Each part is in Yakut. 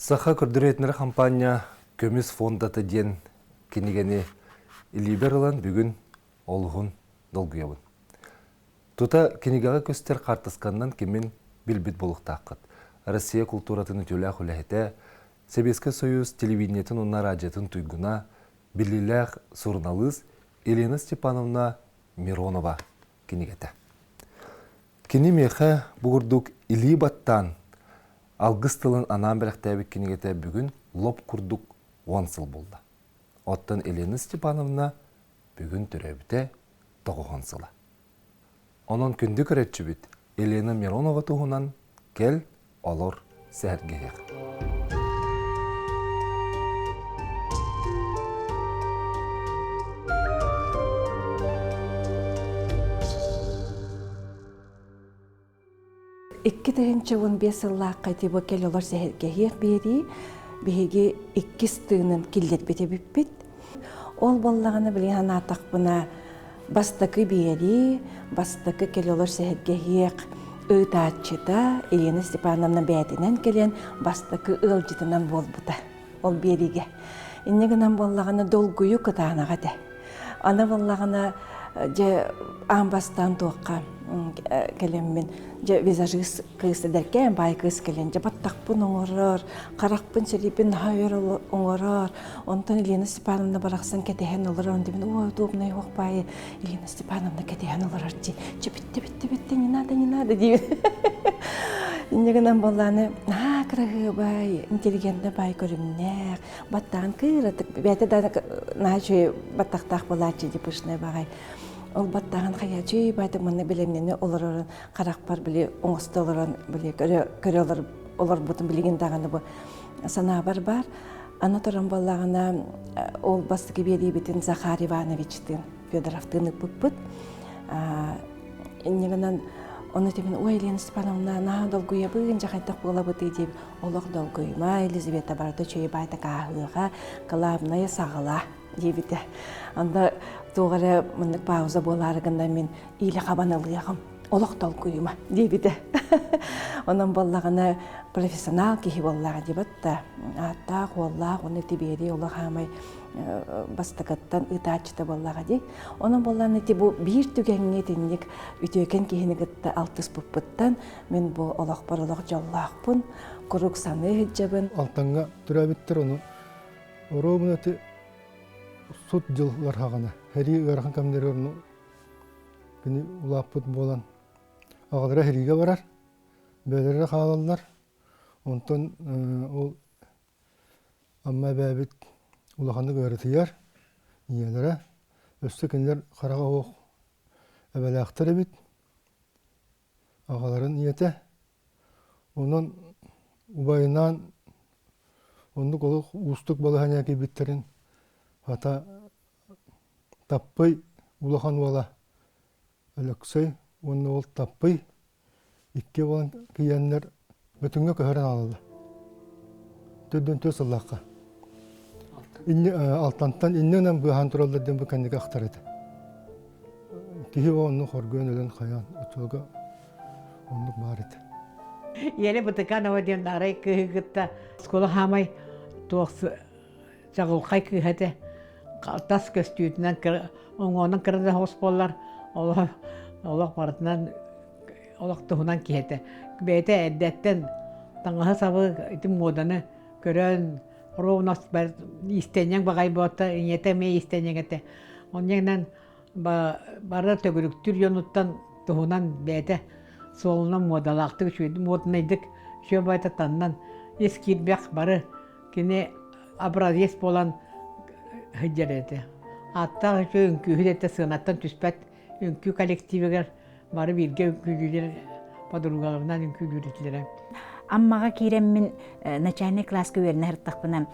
Саха көрдөрүөтүнэр хампаанньа Көмүс фондата диэн кинигэни илиибэр ылан бүгүн олуһун долгуйабын. Тута кинигэҕэ көстөр хаартысканнан кимин билбит буолуохтааххыт. Россия култууратын үтүөлээх үлэһитэ, Сэбиэскэй Союз телевидениетын уонна араадьыйатын туйгуна, биллиилээх суруналыыс Елена Степановна Миронова кинигэтэ. Кини миэхэ бу курдук илии баттаан алгыс тылын анаан бэлэхтээбит кинигэтэ бүгүн лоп курдук 10 сыл буолла. Оттон Елена Степановна бүгүн төрөөбүтэ тоҕуһун сыла. Онон күндү көрөөччүбүт Елена Миронова туһунан кэл, олор, сэһэргэһиэх. 2015 сыллаахха ити бу кэл олор сэһэргэһиэх биэрии биһиги иккис тыынын киллэрбит эбиппит. Ол буоллаҕына билигин санаатахпына бастакы биэрии, бастакы кэл олор сэһэргэһиэх ыытааччыта Елена Степановна бэйэтинэн кэлэн бастакы ыалдьытынан буолбута ол биэриигэ. Инньэ гынан буоллаҕына долгуйу кытаанаҕа этэ. Аны буоллаҕына дьэ аан бастаан туохха кэлэммин дьэ визажист кыыс эдэркээн баай кыыс кэлэн дьэ баттахпын оҥорор, харахпын сэлииппин наһаа өр оҥорор. Онтон Елена Степановна барахсан кэтэһэн олорор, онтон мин ой удобный уох баайы Елена Степановна кэтэһэн олорор дии. Чэ бүттэ бүттэ бүттэ не надо не надо диибин. Инньэ гынан буоллааны наһаа кыраһыабай, интеллигентнэ баай көрүҥнээх, баттаан кыыратык бэйэтэ да наһаа үчүгэй баттахтаах буолааччы дии пышная баҕай. Ол баттаҕын хайа үчүгэй баайдык манна бэлэмнэнэ олорорун харахпар били оҥосто олорон били көрө көрө олорбутум билигин даҕаны бу санаабар баар. Аны туран буоллаҕына ол бастакы биэриибитин Захар Ивановичтыын Федоровтыын ыппыппыт. Инньэ гынан ону этибин ой Елена Степановна наһаа долгуйабын дьэ хайдах буолабытый диэбит олох долгуйума Елизавета барыта үчүгэй баайтак ааһыаҕа главное саҕала диэбитэ. Анда туох эрэ маннык пауза буолаары гынна мин иилэ хабан ылыаҕым олох толкуйума диэбитэ. Онон буоллаҕына профессионал киһи буоллаҕа диэбит да ааттаах уоллаах уонна тибиэри олох аамай бастакыттан ыытааччыта буоллаҕа дии. Онон буоллаҕына ити бу биир түгэҥҥэ итинник үтүөкэн киһини кытта алтыспыппыттан мин бу олохпор олох дьоллоохпун, куруук саныы сылдьабын. Алтаҥҥа төрөөбүттэр ону оруобуна сут дьыл ыархаҕына сэрии ыарахан кэмнэригэр ону кини улааппыт буолан аҕалара сэриигэ барар, бэйэлэрэ хаалаллар. Онтон ол Амма эбээбит улаханнык ыарытыйар, ийэлэрэ. Өссө кинилэр хараҕа оһох эбэлээхтэр эбит, аҕаларын ийэтэ. Онон убайынаан оннук олох уустук балаһыанньа киирбиттэрин хата Таппый улахан уола Өлөксөй уонна уол Таппый икки буолан киирэннэр Бөтүҥҥэ көһөрөн аҕалла. Төрдүн түөрт сыллаахха. Инни Алтантан иннинэн быыһаан тураллар диэн бу кэнники ахтар этэ. Киһи оннук хоргуйан өлөн хайаан оччолорго оннук баар этэ. Еле Бытыканова диэн арай кыыһы кытта оскуола хаамай туох чаҕылхай кыыһа этэ. Тас көстүүтүнэн оҥуонан кыра да соҕус буоллар олох олох барытынан олох туһунан киһи этэ. Бэйэтэ эрдэттэн таҥаһы-сабы ити муоданы көрөн ровно иистэнньэҥ баҕай буолта, ийэтэ эмиэ иистэнньэҥ этэ. Онньонан бары төгүрүктүүр дьонуттан туһунан бэйэтэ суолунан муодалаахтык үчүгэйдик муодунайдык үчүгэй баҕайытык таннан ис киирбэх бары кини образец буолан сылдьар этэ. Ааттаах үчүгэй үҥкүүһүт этэ сыанаттан түспэт үҥкүү коллективигэр бары бииргэ үҥкүүлүүлэр подругаларынан үҥкүүлүүр этилэрэ. Аммаҕа киирэммин начальнай кылааска үөрэнэ сырыттахпына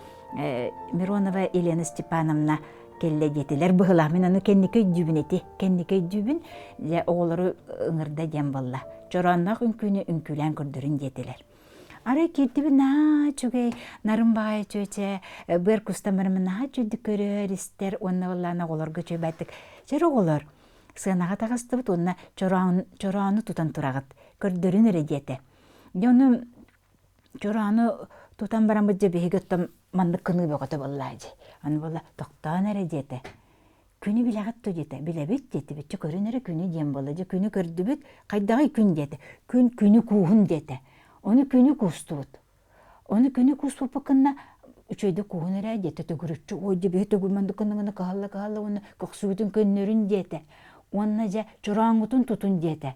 Миронова Елена Степановна кэллэ диэтилэр быһылаах мин аны кэнники өйдүүбүн ити кэнники өйдүүбүн дьэ оҕолору ыҥырда диэн буолла чороонноох үҥкүүнү үҥкүүлээн көрдөрүн диэтилэр Арай киирдибин наһаа үчүгэй, нарын баҕайы чүөчэ, быар кустамарымын наһаа үчүгдүк көрөр, истэр уонна буоллаҕына оҕолорго үчүгэйдик чэр оҕолор сыанаҕа таҕыстыбыт уонна чороон, чороону тутан тураҕыт, көрдөрүн эрэ диэтэ. Дьэ ону чороону Тутан бараммыт дьэ биһиги оттон маннык кыныы бөҕөтө буоллаа дии. Аны буолла тохтоон эрэ диэтэ. Күнү билэҕит дуо диэтэ. Билэбит диэтибит. Чэ көрүн эрэ күнү диэн буолла. Дьэ күнү көрдүбүт. Хайдаҕый күн диэтэ. Күн күнү кууһун диэтэ. Ону күнү куустубут. Ону күнү кууспуппут гынна үчүгэйдик кууһун эрэ диэтэ төгүрүччү ой дьэ биһи төгүл маннык гына кыһалла кыһалла уонна көхсүгүтүн көннөрүн диэтэ. Уонна дьэ чорооҥҥутун тутун диэтэ.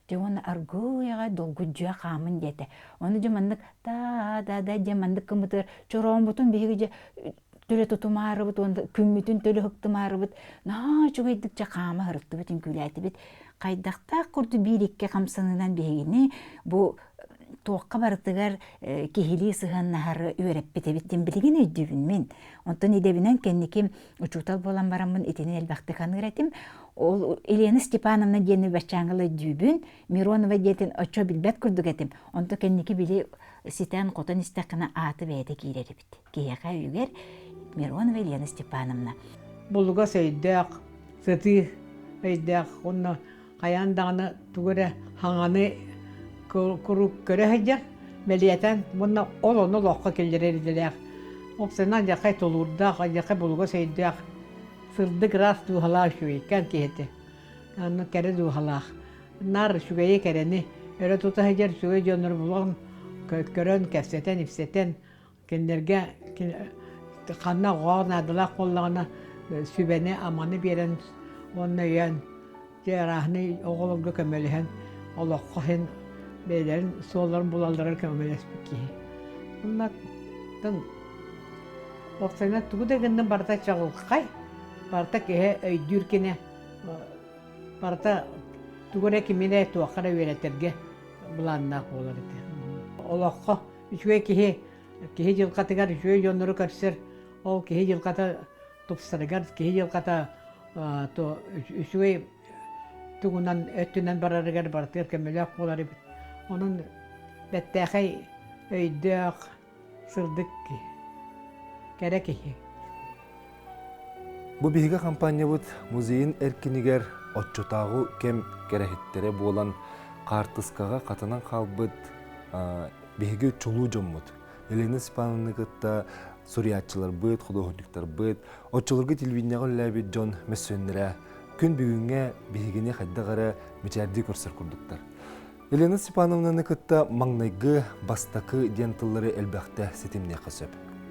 Дьэ уонна аргыый аҕай долгуйдьуйа хаамын диэтэ. Ону дьэ маннык та-да-да диэн маннык гыммытыгар чорооммутун биһиги дьэ төлө тутумаарыбыт уонна күммүтүн төлө ыһыктымаарыбыт наһаа үчүгэйдик дьэ хаама сырыттыбыт үҥкүүлээтибит. Хайдахтаах курдук биир-икки хамсанынан биһигини бу туохха барытыгар киһилии сыһыаннаһары үөрэппит эбит диэн билигин өйдүүбүн мин. Онтон идэбинэн кэнники учуутал буолан бараммын итини элбэхтик аныыр этим. Ол Елена Степановна диэни баччааҥҥыла өйдүүбүн, Миронова диэтин оччо билбэт курдук этим. Онто кэнники били ситэн-хотон истэххинэ ааты бэйэтэ киирэр эбит. Киһиэхэ өйүгэр Миронова Елена Степановна. Булугас өйдөөх, сытыы өйдөөх уонна хайаан даҕаны тугу эрэ хаҥаны куруук көрө сылдьар, бэлиэтээн уонна ол ону олоххо киллэрэр идэлээх. Уопсайынан алдьархай тулуурдаах, алдьархай булугас өйдөөх, сырдык ыраас дууһалаах үчүгэйкээн киһи этэ. Онно кэрэ дууһалаах. Наар үчүгэйи кэрэни өрө тута сылдьар үчүгэй дьоннору булан, көрөн, кэпсэтэн, ипсэтэн, кинилэргэ ханна оҕоҕо наадалаах буоллаҕына сүбэни-аманы биэрэн уонна өйөөн дьэ арааһынай оҕолорго көмөлөһөн олоххо иһин бэйэлэрин суолларын булалларыгар көмөлөспүт киһи. Оннуттан уопсайынан тугу да гынным барыта чаҕылхай, барыта киһи өйдүүр кинэ, барыта тугу эрэ кими эрэ туохха эрэ үөрэтэргэ былааннаах буолар этэ. Олоххо үчүгэй киһи киһи дьылҕатыгар үчүгэй дьоннору көрсөр, ол киһи дьылҕата тупсарыгар, киһи дьылҕата үчүгэй тугунан өттүнэн барарыгар барытыгар көмөлөөх буолар эбит. Онон бэртээхэй өйдөөх, сырдык киһи, кэрэ киһи. Бу биһиги хампаанньабыт музейын эркинигэр оччотооҕу кэм кэрэһиттэрэ буолан хаартыскаҕа хатанан хаалбыт биһиги чулуу дьоммут Елена Степановны кытта суруйааччыларбыт, худуоһунньуктарбыт, оччолорго телевидениеҕэ үлэлээбит дьон мөссүөннэрэ күн бүгүҥҥэ биһигини хайдах эрэ мичээрдии көрсөр курдуктар. Елена Степановнаны кытта маҥнайгы, бастакы диэн тыллары элбэхтэ ситимниэххэ сөп.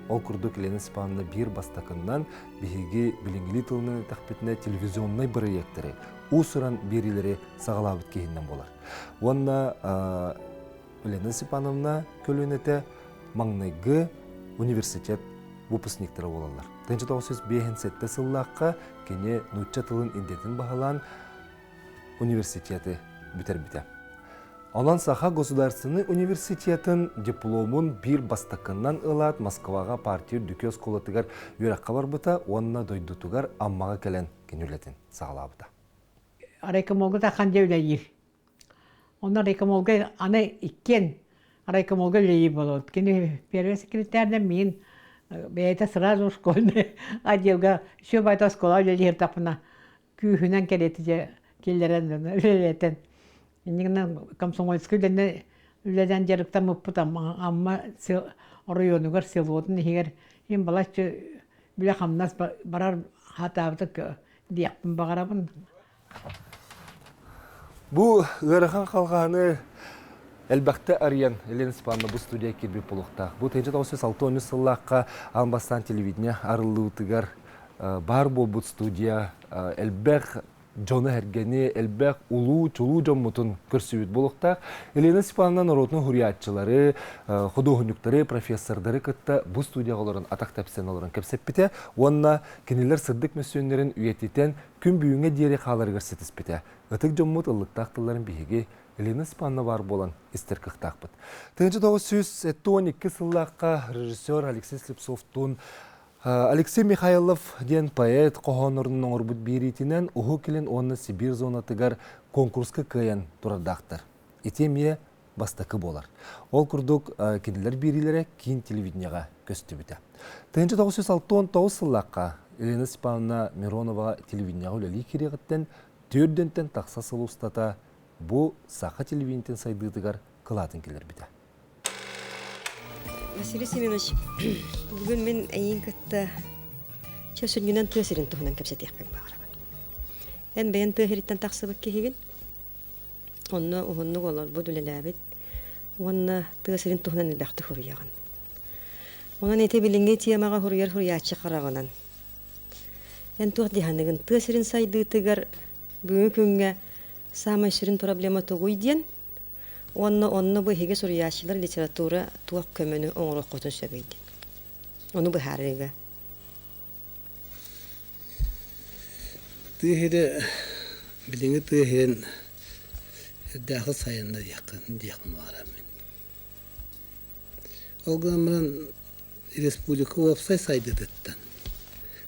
Ол курдук Елена Степановна биир бастакыннан биһиги билиҥҥилии тылынан эттэхпитинэ телевизионнай бырайыактары, уус-уран биэриилэри саҕалаабыт киһинэн буолар. Уонна Елена Степановна көлүөнэтэ маҥнайгы университет выпускниктара буолаллар. 1957 сыллаахха кини нуучча тылын идэтин баһылаан университеты бүтэрбитэ. Онон Саха государственнай университетын дипломун биир бастакыннан ылаат Москваҕа партия үрдүкү оскуолатыгар үөрэххэ барбыта уонна дойдутугар Аммаҕа кэлэн кини үлэтин саҕалаабыта. Райкомолга тахан дьэ үлэлиир. Онно райкомолга аны иккиэн райкомолга үлэлиир буолабыт. Кини первый секретарьдан миин бэйэтэ сразу школьный отделга еще байта оскуола үлэлиир тапына күүһүнэн кэриэтэ дьэ киллэрэн үлэлэтэн иннигинэн комсомольскай үлэни үлэнэн дьарыктаммыппыт Амма оройуонугар селотун иһигэр иһин балачча үлэ-хамнас барар хатаабыта диэхпин баҕарабын. Бу ыарахан халҕаһаны элбэхтэ арыйан Елена Степановна бу студия киирбит буолуохтаах. Бу 1963 сыллаахха аан бастаан телевидение арыллыытыгар баар буолбут студия элбэх дьону-сэргэни, элбэх улуу, чулуу дьоммутун көрсүбүт буолуохтаах. Елена Степановна норуотун суруйааччылары, худуоһунньуктары, профессордары кытта бу студияҕа олорон атах тэпсэн олорон кэпсэппитэ уонна кинилэр сырдык мөссүөннэрин үйэтитэн күн бүгүҥҥэ диэри хааларыгар ситиспитэ. Ытык дьоммут ыллыктаах тылларын биһиги Елена Степановна баар буолан истэр кыахтаахпыт. 1972 сыллаахха режиссер Алексей Слепцовтуун Алексей Михайлов диэн поэт хоһооннорун оҥорбут биэриитинэн Уһук Илин уонна Сибиир зонатыгар конкурска кыайан турардаахтар. Ити эмиэ бастакы буолар. Ол курдук кинилэр биэриилэрэ киин телевидениеҕэ көстүбүтэ. 1969 сыллаахха Елена Степановна Миронова телевидениеҕэ үлэлии киириэҕиттэн төрдүнтэн тахса сыл устата бу саха телевидениетин сайдыытыгар кылаатын киллэрбитэ. Василий Семенович, бүгүн мин эйиин кытта чэ сүнньүнэн тыа сирин туһунан кэпсэтиэхпин баҕарабын. Эн бэйэн тыа сириттэн тахсыбыт киһигин. Онно уһуннук олорбут, үлэлээбит уонна тыа сирин туһунан элбэхтик суруйаҕын. Онон ити билиҥҥи темаҕа суруйар суруйааччы хараҕынан эн туох дии саныыгын? Тыа сирин сайдыытыгар бүгүҥҥү күҥҥэ саамай сүрүн проблема тугуй диэн уонна онно бу эһиги суруйааччылар литература туох көмөнү оҥоруоххутун сөбүй диэн. Ону быһаарыыга. Тыа сирэ билиҥҥи тыа сирин эрдээхи сайынна диэххин диэхпин баҕарабын мин. Ол гынан баран республика уопсай сайдыытыттан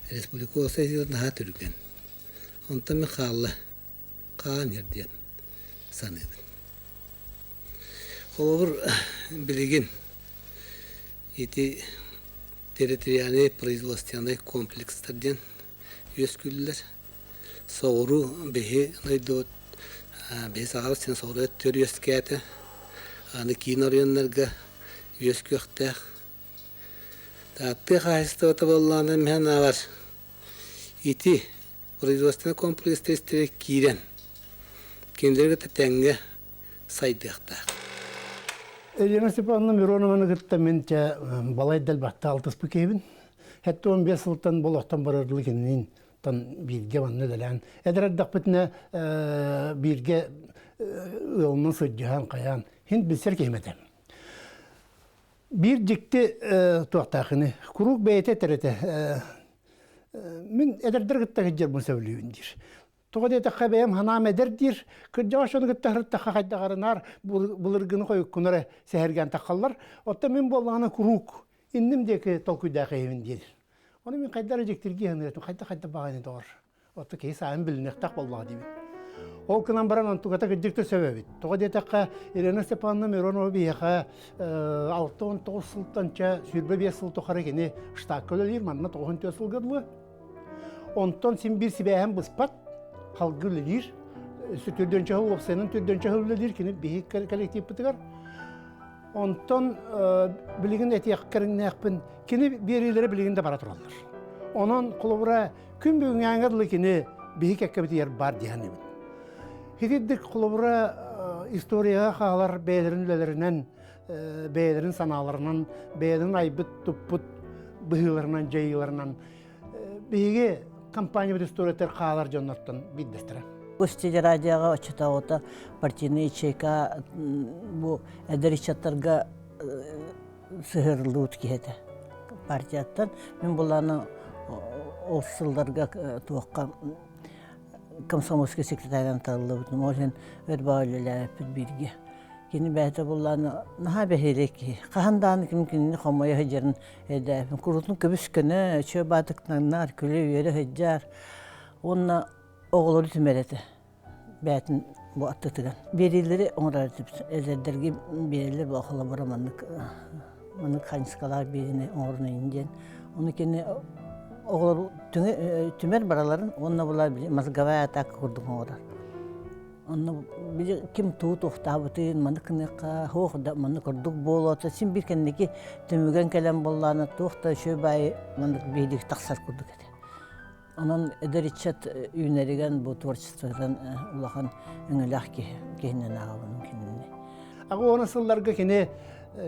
республика уопсай сайдыыта наһаа түргэн. Онтон мин хаалла хаан иһэр диэн саныыбын. Холобур, билигин ити территориальнай производственнай комплекстар диэн үөскүүллэр. Соҕуруу биһи дойдубут биһи Сахабыт сирин соҕуруу өттүгэр үөскээтэ. Аны киин оройуоннарга үөскүөхтээх. Тыа хаһаайыстыбата буоллаҕына мин санаабар ити производственнай комплекс киирэн кинилэри кытта тэҥҥэ сайдыахтаах. Елена Степановна Миронованы кытта мин чэ балай дэлбэхтэ алтыспыт киһибин. Хэттэ 15 сылтан болохтон барардылы кининин тан бииргэ манна үлэлээн. Эдэр эрдэхпитинэ бииргэ ыалынан сылдьыһан хайаан хин билсэр киһим этэ. Биир дьикти туохтаахыны куруук бэйэтэ этэр этэ мин эдэрдэр кытта сылдьарбын сөбүлүүбүн диир. Тоҕо диэтэххэ бэйэм санаам эдэр диир, кырдьаҕас дьону кытта сырыттахха хайдаҕарынаар былыргыны хойуккуну эрэ сэһэргээн таххаллар. Оттон мин буоллаҕына куруук инним диэки толкуйдаах иһэбин диир. Ону мин хайда эрэ дьиктиргии саныыр хайда-хайда баҕайыны доҕор. Оттон киһи сааһын билиниэхтээх буоллаҕа диибин. Ол гынан баран онтуката кырдьык да сөп эбит. Тоҕо диэтэххэ, Елена Степановна Миронова биһиэхэ 69 сылтан чэ 25 сыл тухары кини штакка үлэлиир, манна 94 сылга дылы. Онтон син биир сибээһин быспат, халгы үлэлиир. Түрдүнчэ сыл уопсайынан түрдүнчэ сыл үлэлиир кини биһи коллективпытыгар. Онтон билигин этиэх кэриҥнээхпин, кини биэриилэрэ билигин да бара тураллар. Онон холобура күн бүгүҥҥээҥҥэ дылы кини биһи кэккэбитигэр бар дии саныыбын. Итирдик холобура историяҕа хаалар бэйэлэрин үлэлэринэн, бэйэлэрин санааларынан, бэйэлэрин айбыт-туппут быһыыларынан, дьайыыларынан биһиги компаниябыт историятыгар хаалар дьоннортон биирдэстэрэ. Гостелерадиоҕа оччотооҕута партийнай ячейка бу эдэр ыччаттарга сыһыарыллыбыт киһи этэ партияттан. Мин булааны ол сылларга туохха комсомольскай секретарынан талыллыбытым. Ол иһин өр баҕа үлэлээбиппит бииргэ. Кини бэйэтэ буллааны наһаа бэһиэлэй киһи. Хаһан даҕаны ким кинини хомойо сылдьарын өйдөөбүн. Куруутун көбүс көнө, чүө баатыктаннар, күлэ-үөрэ сылдьар. Уонна оҕолору түмэр этэ. Бэйэтин бу аттытыгар. Биэриилэри оҥорор этибит. Эдэрдэргэ биэрэллэр бу холобура маннык маннык хайысхалаах биэриини оҥорунайын диэн. Ону кини оҕолору түмэр бараларын уонна булар мозговая атака курдук оҥорор. Онно били ким тугу туохтаабытын маннык гыныахха, суох да маннык ордук буолуо син биир кэнники түмүгэн кэлэн буоллаҕына туох да үчүгэй баайы маннык биһилик тахсар курдук этэ. Онон эдэр ыччат үүнэригэн бу творчествотын улахан өҥөлөөх киһи киһинэн ааҕабын кинини. Аҕа уона сылларга кини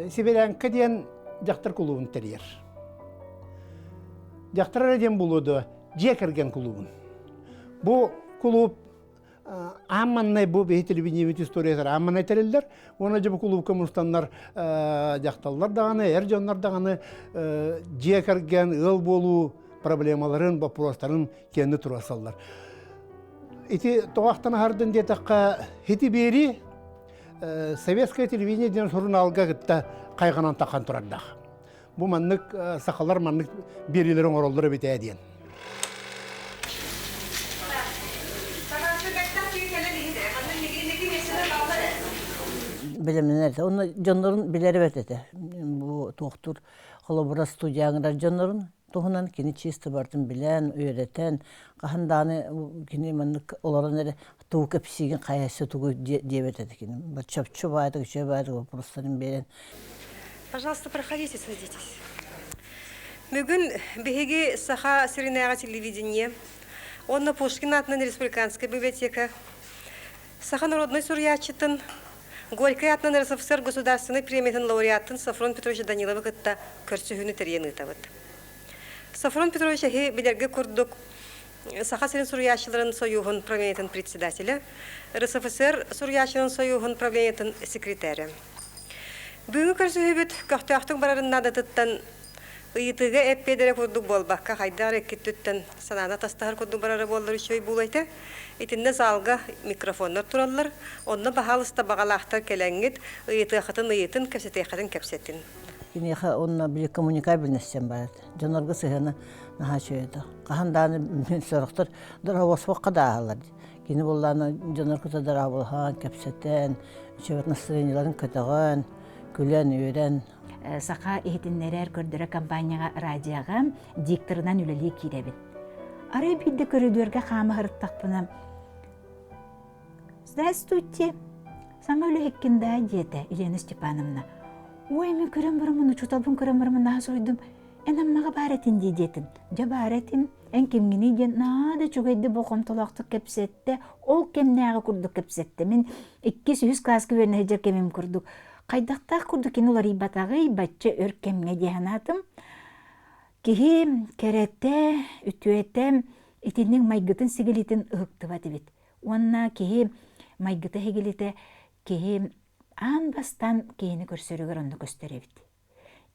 Сибирянка диэн дьахтар кулуубун тэрийэр. Дьахтар эрэ диэн буолуо дуо, дьиэ кэргэн кулуубун. Бу кулууп аан маннай бу биһи телевидениебит историятыгар аан маннай тэриллэр уонна дьэ бу кулуупка мустаннар дьахталлар даҕаны эр дьоннор даҕаны дьиэ кэргэн ыал буолуу проблемаларын боппуруостарын киэнни туруорсаллар ити тоҕо аһардын диэтэххэ хити биэрии советское телевидение диэн сурунаалга кытта хайҕанан тахан турардаах Бу маннык сахалар маннык биэриилэри оҥороллор эбит ээ диэн. Бэлэмнэнэр этэ. Онно дьоннорун билэр эбит этэ. Бу туохтуур холобура студияҥырар дьоннорун туһунан кини чисто барытын билэн, үөрэтэн, хаһан даҕаны кини маннык олорон эрэ тугу кэпсиигин хайа өссө тугу диэбэт этэ кини. Чопчу баайдык, үчүгэй баайдык вопростарын биэрэн. Пожалуйста, проходите, садитесь. Бүгүн биһиги Саха сиринээҕи телевидение уонна Пушкин аатынан республиканскай библиотека Саха народнай суруйааччытын Горькай аатынан РСФСР государственнай премиятын лауреатын Софрон Петрович Даниловы кытта көрсүһүүнү тэрийэн ыытабыт. Софрон Петрович эһи билэргэ курдук Саха сирин суруйааччыларын сойууһун правлениетын председателэ, РСФСР суруйааччыларын сойууһун правлениетын секретарэ. Бүгүҥҥү көрсүһүүбүт көхтөөхтүк барарын наадатыттан ыйытыыга эппиэдэрэ курдук буолбакка, хайдах эрэ иккиттүттэн санааны атастаһар курдук барара буоллар үчүгэй буолуо этэ. Итиннэ залга микрофоннар тураллар, онно баһаалыста баҕалаахтар кэлэҥҥит, ыйытыаххытын ыйытын, кэпсэтиэххитин кэпсэтин. Киниэхэ уонна били коммуникабельность диэн баар этэ. Дьоннорго сыһыана наһаа үчүгэй этэ. Хаһан даҕаны сорохтор дорообосуохха да ааһаллар. Кини буоллаҕына дьоннор кытта дорооболоһон, кэпсэтэн, үчүгэй настроениеларын көтөҕөн, күлэн-үөрэн. Саха иһитиннэрэр көрдөрөр компанияҕа радиоҕа дикторынан үлэлии киирэбин. Арай биирдэ көрүдүөргэ хаама сырыттахпына «Здравствуйте, саҥа үлэһиккин даа?» диэтэ Елена Степановна. «Ой, мин көрөн бараммын, учууталбын көрөн бараммын наһаа соһуйдум. Эн Аммаҕа баар этин дии диэтим. Дьэ баар этим, эн кимҥиний диэн наһаа да үчүгэйдик болҕомтолоохтук кэпсэттэ, ол кэмнээҕи курдук кэпсэттэ. Мин иккис, үһүс кылааска үөрэнэ сылдьар кэмим курдук. Хайдахтаах курдук кини уларыйбатаҕый, бачча өр кэмҥэ дии санаатым. Киһи кэрэтэ, үтүөтэ итинник майгытын-сигилитин ыһыктыбат эбит. Уонна киһи майгыта-сигилитэ киһи аан бастаан киһини көрсөрүгэр онно көстөр эбит.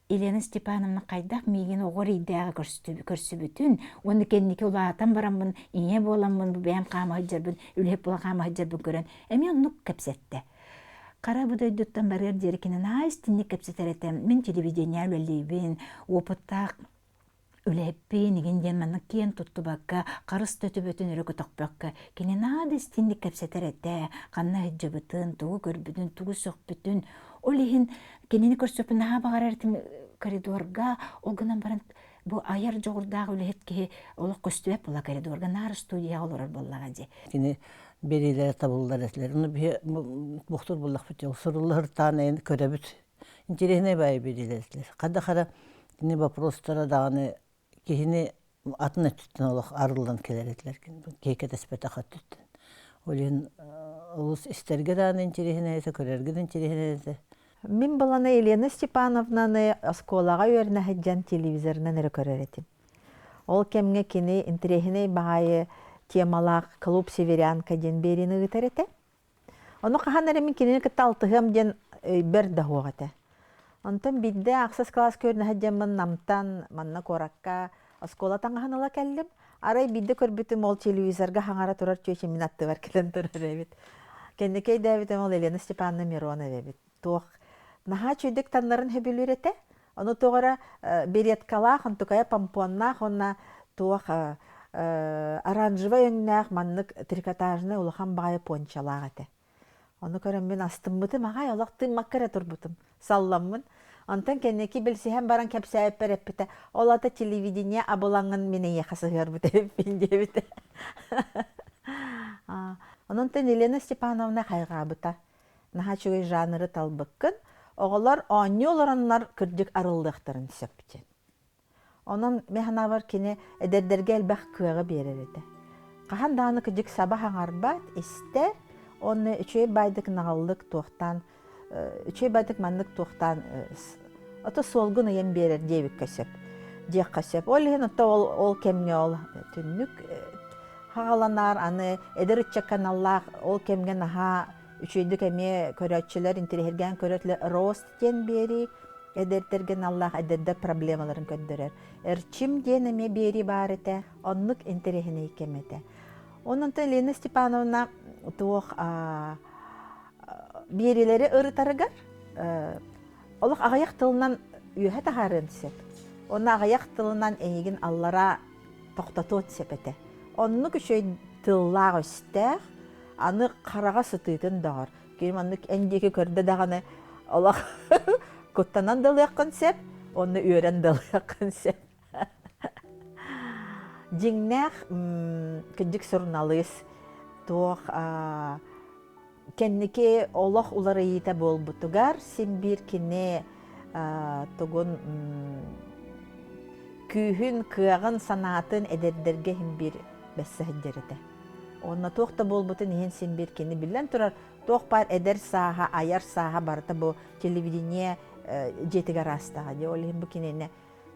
Елена Степановна хайдах миигин оҕо эрэйдээҕи көрсүбүтүн уонна кэнники улаатан бараммын ийэ буоламмын бу бэйэм хаама сылдьарбын, үлэһит буолан хаама сылдьарбын көрөн эмиэ оннук кэпсэттэ. Хара бу дойдуттан барыар диэри кини наһаа истинник кэпсэтэр этэ. Мин телевидение үлэлиибин, опыттаах үлэһиппин игин диэн маннык киэн туттубакка, харыс да төбөтүн өрө көтөхпөккө, кини наһаа да истинник кэпсэтэр этэ, ханна сылдьыбытын, тугу көрбүтүн, тугу сөхпүтүн. Ол иһин кинини көрсөппүн наһаа баҕарар этим коридорга, ол гынан баран бу айар дьоҕурдаах үлэһит киһи олох көстүбэт буолла коридорга, наар студияҕа олорор буоллаҕа дии. Кини биэриилэрэ табыллар этилэр. Ону биһи буохтуур буоллахпыт дьол суруллаһыртаан эйин көрөбүт. Интэриэһинэй баайы биэриилэр этилэр. Хада хара кини вопростара даҕаны киһини атын өттүттэн олох арыллан кэлэр этилэр. Киһи кэтэспэтэх өттүттэн. Ол иһин олус истэргэ даҕаны интэриэһинэй этэ, көрөргө да интэриэһинэй этэ. Мин баланы Елена Степановнаны оскуолаҕа үөрэнэ сылдьан телевизорынан эрэ көрөр этим. Ол кэмҥэ кини интэриэһинэй баҕайы темалаах «Клуб северянка» диэн биэриини ыытар этэ. Ону хаһан эрэ мин кинини кытта алтыһыам диэн өйбөр да суох этэ. Онтон биирдэ ахсыс кылааска үөрэнэ сылдьаммын Намтан манна куоракка оскуола таҥаһын ыла кэллим. Арай биирдэ көрбүтүм ол телевизорга хаҥара турар чүөчэ мин аттыбар кэлэн турар эбит. Кэнники өйдөөбүтүм ол Елена Степановна Миронова эбит. Туох наһаа үчүгэйдик таннарын сөбүлүүр этэ. Ону туох эрэ береткалаах, онтукайа помпоннаах уонна туох оранжевай өҥнөөх маннык трикотажнай улахан баҕайы пончалаах этэ. Ону көрөммүн астыммытым аҕай олох тыыммакка эрэ турбутум, салламмын. Онтон кэнники билсиһэн баран кэпсээбиппэр эппитэ, ол ата телевидение абылаҥын мин эйиэхэ сыһыарбыт эбиппин диэбитэ. Онон Елена Степановна хайҕаабыта. Наһаа үчүгэй жанры талбыккын. Оҕолор оонньуу олороннор кырдьык арыллыахтарын сөп диэн. Онон мин санаабар кини эдэрдэргэ элбэх кыаҕы биэрэр этэ. Хаһан даҕаны кырдьык саба хаҥарбат, истэр, уонна үчүгэй баайдык наҕыллык туохтаан, үчүгэй баайдык маннык туохтаан ото суолгун ыйан биэрэр диэбиккэ сөп, диэххэ сөп. Ол иһин ото ол, ол кэмҥэ ол түннүк хаҕаланар, аны эдэр ыччакка аналлаах ол кэмҥэ наһаа үчүгэйдик эмиэ көрөөччүлэр интэриэһиргээн көрөөччүлэр рост диэн биэрии эдэрдэргэ аналлаах эдэрдэр проблемаларын көрдөрөр. Эрчим диэн эмиэ биэрии баар этэ, оннук интэриэһинэй кэм этэ. Онон Лена Степановна туох биэриилэри ырытарыгар олох аҕыйах тылынан үөһэ таһаарыан сөп. Онно аҕыйах тылынан эйигин аллара тохтотуон сөп этэ. Оннук үчүгэй тыллаах-өстөөх, аны хараҕа сытыытын доҕор. Кини маннык эн диэки көрдө даҕаны олох куттанан да ылыаххын сөп, уонна үөрэн да ылыаххын сөп. Дьиҥнээх кырдьык суруналыыс туох кэнники олох уларыйыыта буолбутугар син биир кини тугун күүһүн, кыаҕын, санаатын эдэрдэргэ иһин биир бэссэ сылдьар этэ. Уонна туох да буолбутун иһин син биир кини биллэн турар, туох баар эдэр сааһа, айар сааһа барыта бу телевидение дьиэтигэр аастаҕа дии. Ол иһин бу кинини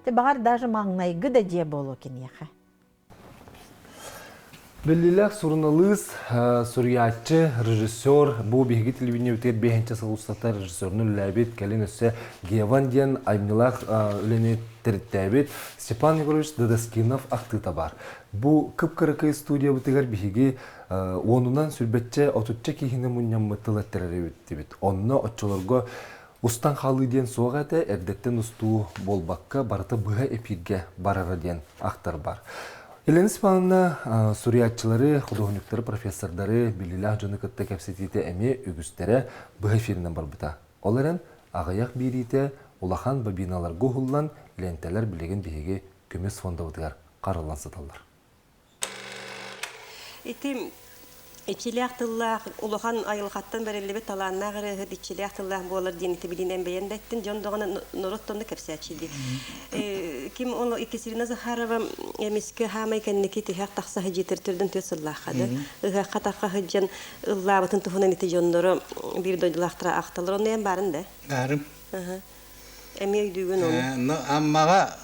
баҕар даже маҥнайгы да дьиэ буолуо киниэхэ. Биллиилээх суруналыыс, суруйааччы, режиссер, бу биһиги телевидениебитигэр биэһинчэ сыл устата режиссерун үлэлээбит, кэлин өссө Геван диэн айымньылаах үлэни төрүттээбит Степан Егорович Дадаскинов ахтыыта баар. Бу кып-кыракый студиябытыгар биһиги уонунан сүрбэччэ, отучча киһини мунньаммыт тыл эттэрэр эбиттибит. Онно оччолорго Устан хаалыы диэн суох этэ, эрдэттэн устуу буолбакка, барыта быһа эпииргэ барара диэн ахтар бар. Елена Степановна суруйааччылары, худуоһунньуктары, профессордары, биллиилээх дьону кытта кэпсэтиитэ эмиэ үгүстэрэ быһа эфиринэн барбыта. Ол эрэн, аҕыйах биэриитэ улахан бобиналарга уһуллан, лиэнтэлэр билигин биһиги көмүс фондабытыгар хараллан сыталлар. Ити иччилээх тыллаах, улахан айылҕаттан бэриллибит талааннаах ырыаһыт иччилээх тыллаах буолар диэн ити билинэн бэйэн да эттин, дьон даҕаны норуот да онно кэпсээччи дии. Ким ол Екатерина Захарова эмискэ хаамай кэнники тиһэх тахса сылдьыытыр төрдүн түөрт сыллаахха да ыһыахха тахха сылдьан ыллаабытын туһунан ити дьонноро биир дойдулаахтара ахталлар. Онно эн баарын да? Баарым. Эмиэ өйдүүгүн ону? Аммаҕа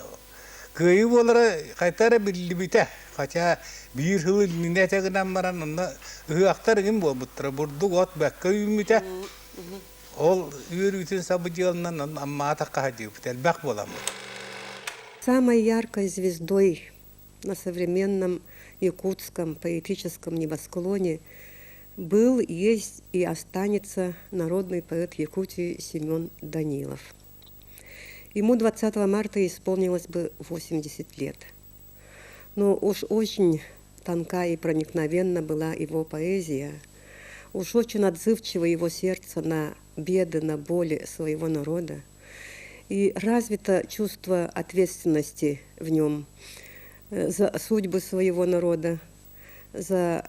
Кыайыы буолара хайта эрэ биллибитэ. Хотя биир сыл иннинэ этэ гынан баран онно ыһыахтар игин буолбуттара. Бурдук от бэккэ үүммүтэ. Ол үөрүүтүн сабыдыалынан Аммаҕа таххаһадьыыбыт элбэх буоламмыт. Самой яркой звездой на современном якутском поэтическом небосклоне был, есть и останется народный поэт Якутии Семен Данилов. Ему 20 марта исполнилось бы 80 лет. Но уж очень тонка и проникновенна была его поэзия, уж очень отзывчиво его сердце на беды, на боли своего народа. И развито чувство ответственности в нем за судьбы своего народа, за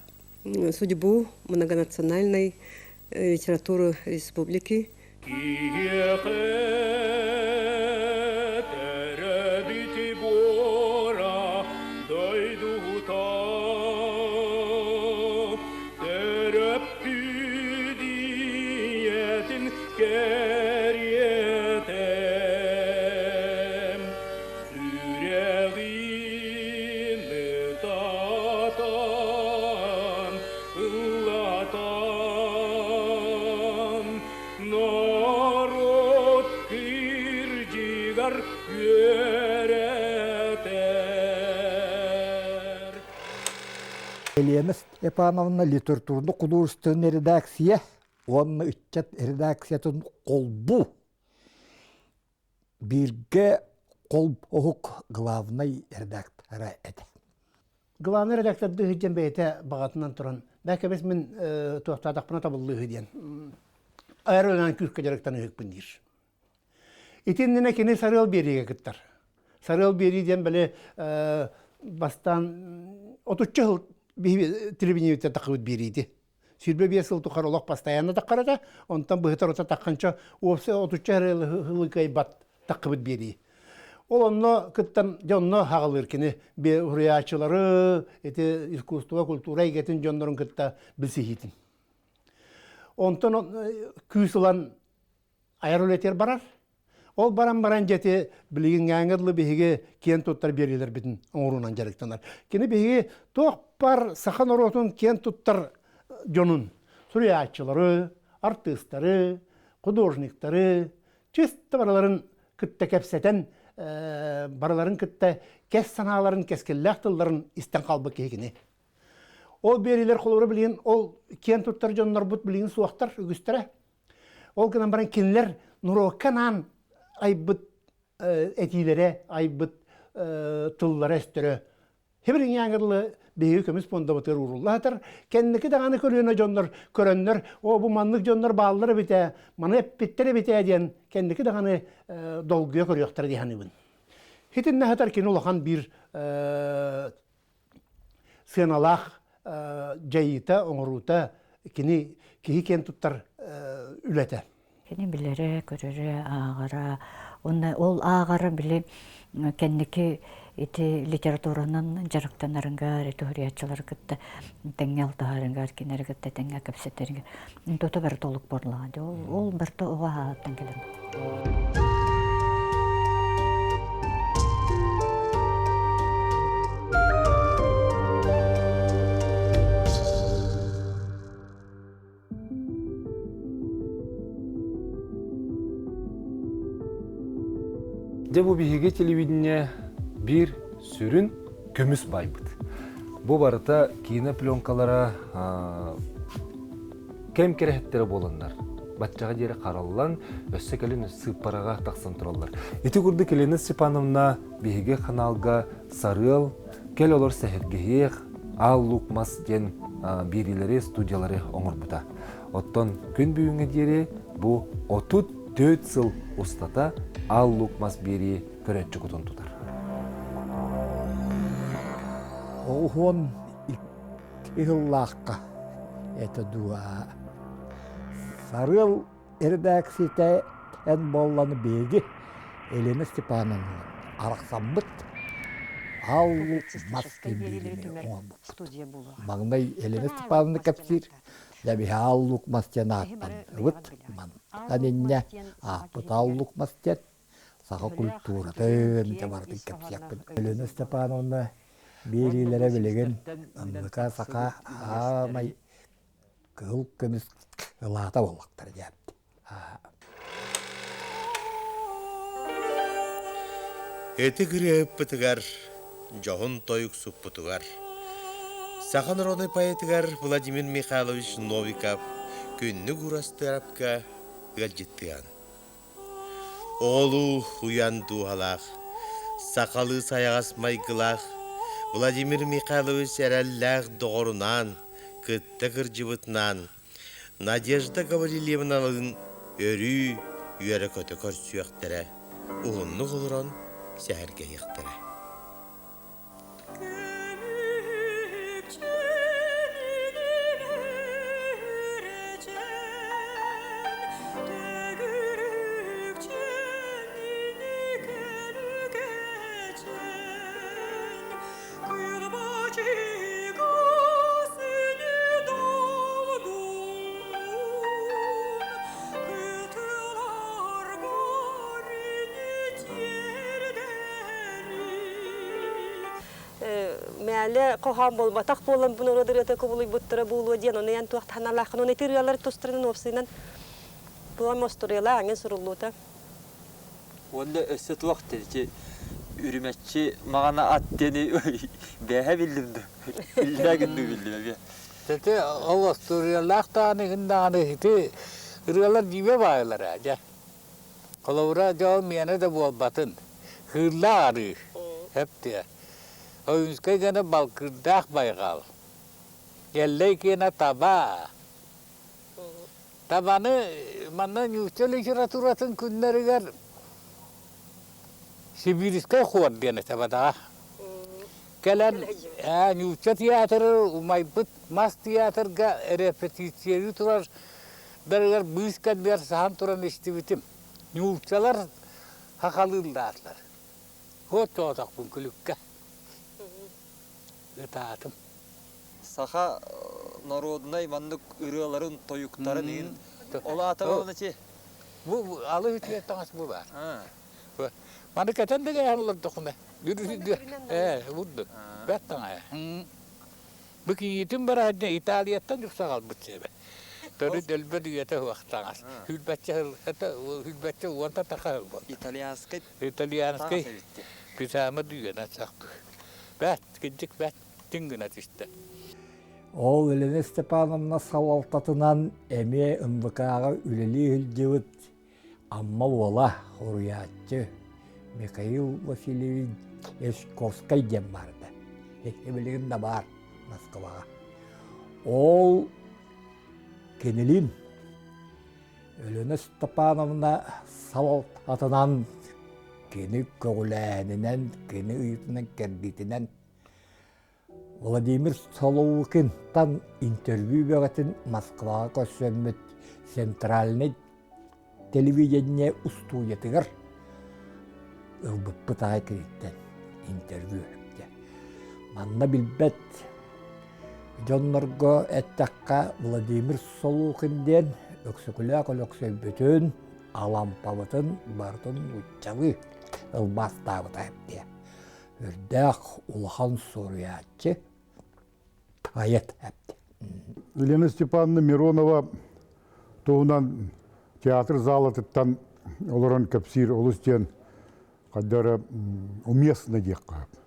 судьбу многонациональной литературы республики. Киһиэхэ төрөөбүт буора дойдута төрөппүт ийэтин кэриэтэ сүрэҕин ытатан ыллатан норуот кырдьыгар үөрэтэр. Елена Степановна литературно-художественнай редакция уонна ыччат редакциятын холбуу бииргэ холбоһук главнай редактора этэ. Главный редактордыы сылдьан бэйэтэ баҕатынан туран, бэкэбис мин туохтаатахпына табыллыыһы диэн айар күүскэ дьарыктаныыһыкпын диир. Итиннинэ кини Сарыал биэриигэ кыттар. Сарыал биэрии диэн били бастаан отучча сыл телевидениеттэн таххыбыт биэриити. 25 сыл тухары олох постоянно таххарата, онтон быһытар ота тахханча уопсай отучча сылы кыайбат таххыбыт биэрии. Ол онно кыттан дьэ онно хаҕалыыр кини уруйааччылары, ити искусство, культура эйгэтин дьоннорун кытта билсиһиитин. Онтон күүс ылан айар үлэтигэр барар. Ол баран баран дьэти билигиҥҥээҥҥэ дылы биһиги киэн туттар биэриилэрбитин оҥоруунан дьарыктанар. Кини биһиги туох бар саха норуотун киэн туттар дьонун суруйааччылары, артыыстары, художниктары, чисто барыларын кытта кэпсэтэн, барыларын кытта кэс санааларын, кэскиллээх тылларын истэн хаалбыт киһи кини. Ол биэриилэр холобура билигин ол киэн туттар дьоннорбут билигин суохтар үгүстэрэ. Ол гынан баран кинилэр норуокка анаан айбыт этиилэрэ, айбыт тыллара-өстөрө Хибириҥҥээҥҥэ дылы биһиги көмүс пуондабытыгар уурулла сытар. Кэнники даҕаны көлүөнэ дьоннор көрөннөр, оо, бу маннык дьоннор бааллар эбит ээ, маны эппиттэр эбит ээ диэн кэнники даҕаны долгуйа көрүөхтэрэ дии саныыбын. Итиннэ сытар кини улахан биир сыаналаах дьайыыта, оҥоруута кини киһи киэн туттар үлэтэ. Кини билэрэ, көрөрө, ааҕара. Уонна ол ааҕара били кэнники ити литературанан дьарыктанарыгар, ити суруйааччылары кытта тэҥҥэ алтыһарыгар, кинилэри кытта тэҥҥэ кэпсэтэригэр тута барыта олук буоллаҕа дии. Ол, ол барыта оҕо аһааттан кэлэр. Дьэ бу биһиги телевидение биир сүрүн көмүс байбыт. Бу барыта киинэ пленкалара кэм кэрэһиттэрэ буоланнар баччаҕа диэри хараллан, өссө кэлин сыыппараҕа тахсан тураллар. Ити курдук Елена Степановна биһиги ханаалга Сарыал, Кэл олор сэһэргэһиэх, Аал Лук мас диэн биэриилэри, студиялары оҥорбута. Оттон күн бүгүҥҥэ диэри бу 34 сыл устата Аал Лук мас биэрии көрөөччү кутун тутар. Оҕуһуон ыһыллаахха это дуа. Сарыал эрэдээксийэтэ эн буолланы биһиги Елена Степановна арахсаммыт аал мас кэмбиэрини оҥорбуппут. Маҥнай Елена Степановна кэпсиир, дьэ биһи аал лук мас диэн ааттанныбыт. Мантан инньэ ааппыт аал лук мас диэн саха культуратын дьэ барытын кэпсиэхпин. Елена Степановна биэриилэрэ билигин НВК саха аамай кыһыл көмүс ылаата буоллахтара диэбит. Ити ырыаһыппытыгар, дьоһун тойуксуппутугар, саха народнай поэтыгар Владимир Михайлович Новиков күннүк Уурастыырапка ыалдьыттыан. Оҕолуу уйан дууһалаах, сахалыы сайаҕас майгылаах Владимир Михайлович эрэллээх доҕорунаан, кытта кырдьыбытынаан Надежда Гаврильевналыын өрүү үөрэ-көтө көрсүөхтэрэ, уһуннук олорон сэһэргэһиэхтэрэ. Мээлэ хоһоон буолбатах буолан бу норуот ырыата кубулуйбуттара буолуо диэн ону эн туох таһаналааххын оны ити ырыалар тустарынан уопсайынан туом остуруйалаа аңын суруллуута Уонна өссө туох ити үрүмэччи маҕана ат диэни бээһэ биллим да иллээ гынныы биллим эбиэ. Ити ол остуоруйалаах даҕаны иһин даҕаны ити ырыалар дьиибэ баайылар дьэ. Холобура дьэ ол миэнэ да буолбатын. Кыыллаах арыы. Эп диэ. Ойуунскай гына балкырдаах байҕал. Эллэй киэнэ таба. Табаны манна нуучча литературатын күннэригэр Сибирскай хор диэн этэ бадаҕа. Кэлэн нуучча театры умайбыт мас театрга репетициялыы турар дарыгар быыс кэннигэр саһан туран истибитим. Нууччалар хахалыыллаатылар. Хуот тоҕотохпун күлүккэ. Ытаатым. Саха норуодунай маннык ырыаларын, тойуктарын иһин ол аата буолла Бу алы үтүө таҥас бу баар. Маны кэтэн да кээһэн олордоххуна. Ээ, бурдук. Бэрт таҥаһа. Бу кийиитин бараһын Италияттан дьуксаҕалбыт сиэбэ. Төрүт өлбөт үйэтэ суох таҥас. Хүлбэччэ хүлбэччэ уонта таха ылбат. Итальянскай Итальянскай пижама дүйэнэ сахтыы. Бэт, кырдьык бэт. Түҥ гына түстэ. Ол Елена Степановна салалтатынан эмиэ НВК-ҕа үлэлии сылдьыбыт Амма уола, хоруйааччы Михаил Васильевич Эшковскай диэн баарда. Билигин да баар Москваҕа. Ол кинилин Елена Степановна салалтатынан кини көҕүлээһининэн, кини ыйытынан-кэрдиитинэн Владимир Солоукинтан интервью бөҕөтүн Москваҕа көрсөммүт Центральнай телевидение устуудьуйатыгар. ылбыппыт аҕай киниттэн интервью эбитэ. Манна билбэт дьоннорго эттэххэ Владимир Солукин диэн Өксөкүлээх Өлөксөйбүтүн, Алампабытын барытын нууччалыы ылбаастаабыта эбитэ. Үрдээх улахан суруйааччы, поэт эбит. Елена Степановна Миронова туһунан театр залатыттан олорон кэпсиир олус диэн хайда эрэ уместно диэххэ сөп.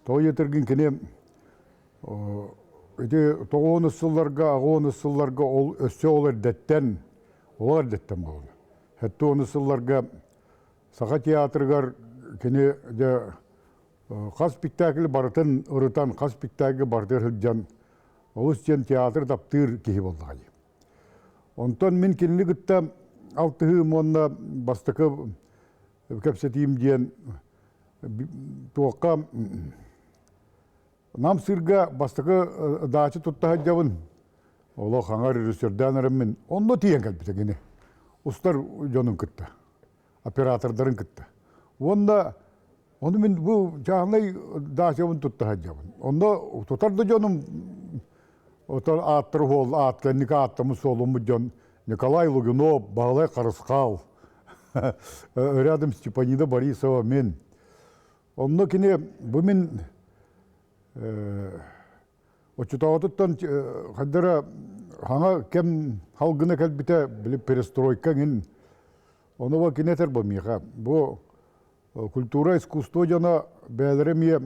Тоҕо диэтэргин кини ити тоҕуонус сылларга, аҕуонус сылларга ол өссө ол эрдэттэн, ол эрдэттэн буолла. Сэттэ уонус сылларга Саха театрыгар кини дьэ хас спектакль барытын ырытан, хас спектакльга барытыгар сылдьан олус диэн театр таптыыр киһи буоллаҕа дии. Онтон мин кинини кытта алтыһыым уонна бастакы кэпсэтиим диэн туохха Нам сыырга бастакы даача тутта сылдьабын. Олох аҥар режиссердаан эрэммин. Онно тиийэн кэлбитэ кини. Устар дьонун кытта. Оператордарын кытта. Уонна ону мин бу чааһынай даачабын тутта сылдьабын. Онно тутар да дьонум отон ааттар уол аат кэнники ааттаммыт суолуммут дьон Николай Лугинов, Баһылай Харысхал, рядом Степанида Борисова мин. Онно кини бу мин оччотооҕутуттан хайдара хаҥа кэм халгына кэлбитэ били перестройка иҥин ону бу кини этэр бу миэхэ бу культура искусство дьоно бэйэлэрэ эмиэ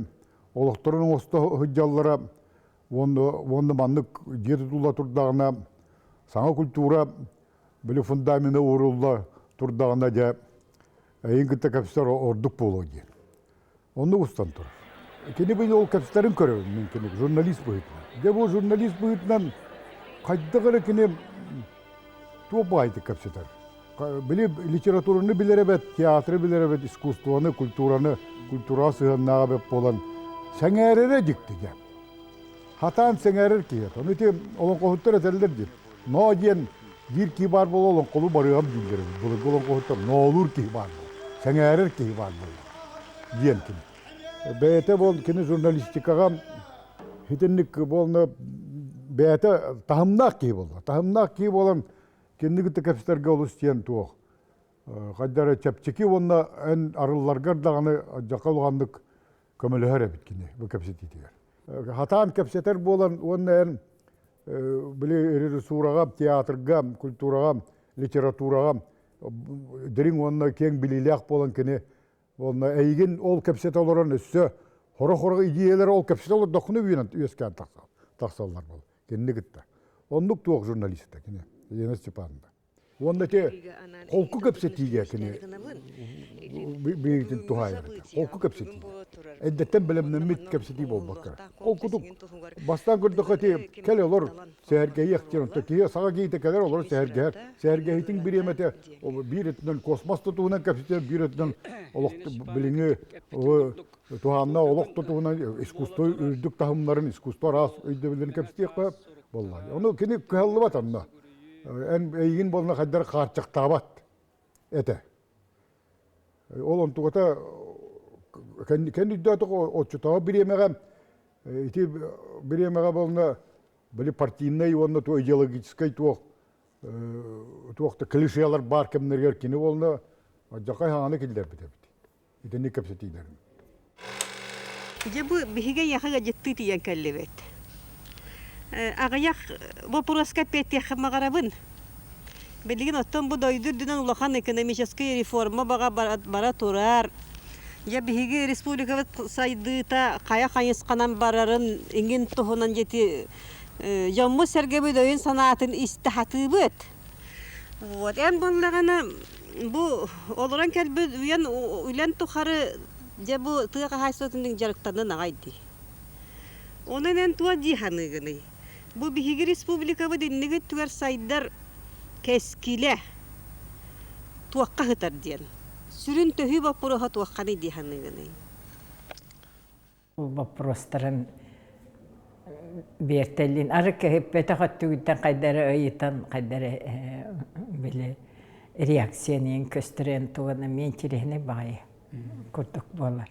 олохторун оҥосто сылдьаллара уонна маннык дьиэ тутулла турдаҕына саҥа культура били фундамена уурулла турдаҕына дьэ эйин кытта кэпсэтэр ордук буолуо диэн. Оннук устан турар. Кини бу ол кэпсэтэрин көрөбүн мин кини журналист быһыытынан. Дьэ бу журналист быһыытынан хайдах эрэ кини туох баайдык кэпсэтэр. Били литератураны билэр эбэт, театры билэр эбэт, искусствоны, культураны, культураҕа сыһыаннааҕа эбэт буолан сэҥээрэрэ дьикти дьэ. Хатаан сэҥээрэр киһи. Ону ити олоҥхоһуттар этэллэр диир. Ноо диэн биир киһи баар буола олоҥхолуу барыам дииллэр эбит. Былыргы олоҥхоһуттар ноолуур киһи баар буола, сэҥээрэр киһи баар буола диэн кини. Бэйэтэ буол кини журналистикаҕа итинник буолна бэйэтэ таһымнаах киһи буолла. Таһымнаах киһи буолан кинини кытта кэпсэтэргэ олус диэн туох. Хайда эрэ чэпчэки уонна эн арылларгар даҕаны дьака улаханнык көмөлөһөр эбит кини бу кэпсэтиитигэр. Хатаан кэпсэтэр буолан уонна эн били режиссураҕа, театрга, культураҕа, литератураҕа дириҥ уонна киэҥ билиилээх буолан кини уонна эйигин ол кэпсэтэ олорон өссө хоро-хоро идиэйэлэр ол кэпсэтэ олордоххуна үөнэн үөскээн тахсаллар буол кинини кытта. Оннук туох журналиста кини Елена Степановна. Уонна ити холку кэпсэтиигэ кини бииритин туһаайар этэ. Холку кэпсэтиигэ. Эрдэттэн бэлэмнэммит кэпсэтии буолбакка. Холкутук бастаан көрдөххө ити кэл олор сэһэргэһиэх диэн онто киһи саҥа киһитэ кэлэр олор сэһэргэһэр. Сэһэргэһиитин бириэмэтэ биир өттүнэн космос тутуһунан кэпсэтэр, биир өттүнэн олох билиҥҥи туһааннаах олох тутуһунан искусство үрдүк таһымнарын, искусство араас өйдөбүллэрин кэпсэтиэххэ буолла. Ону кини кыһаллыбат онно. Эн эйигин буолна хайдар хаарчахтаабат этэ. Ол онтугата кэннидөөтөх оччотооҕу бириэмэҕэ ити бириэмэҕэ буолна били партийнай уонна туох идеологическай туох туох да клишелар баар кэмнэригэр кини буолна дьакай хаҥаны киллэрбит эбит. Итинник кэпсэтиилэрин. Дьэ бу биһиги эйиэхэ ыалдьыттыы тиийэн кэллибит. Аҕыйах боппуруоска эппиэттиэххэ баҕарабын. Билигин оттон бу дойду үрдүнэн улахан экономическай реформа баҕа бара турар. Дьэ биһиги республикабыт сайдыыта хайа хайысханан барарын иҥин туһунан дьэти дьоммут-сэргэбит өйүн-санаатын истэ сатыыбыт. Вот эн буоллаҕына бу олорон кэлбит үйэн үлэн тухары дьэ бу тыа хаһаайыстыбатын дьарыктанан аҕай дии. Онон эн туох дии саныыгыный? Бу биһиги республикабыт инники өттүгэр сайдар кэскилэ туохха сытар диэн. Сүрүн төһүү боппуруоһа туохханый дии саныыгыный? Бу боппуруостарын биэртэллин ары кэһиппэтэх өттүгүттэн хайда эрэ ыйытан хайда эрэ били реакцияны көстөрөн тугана мен интересный баҕайы. курдук буолар.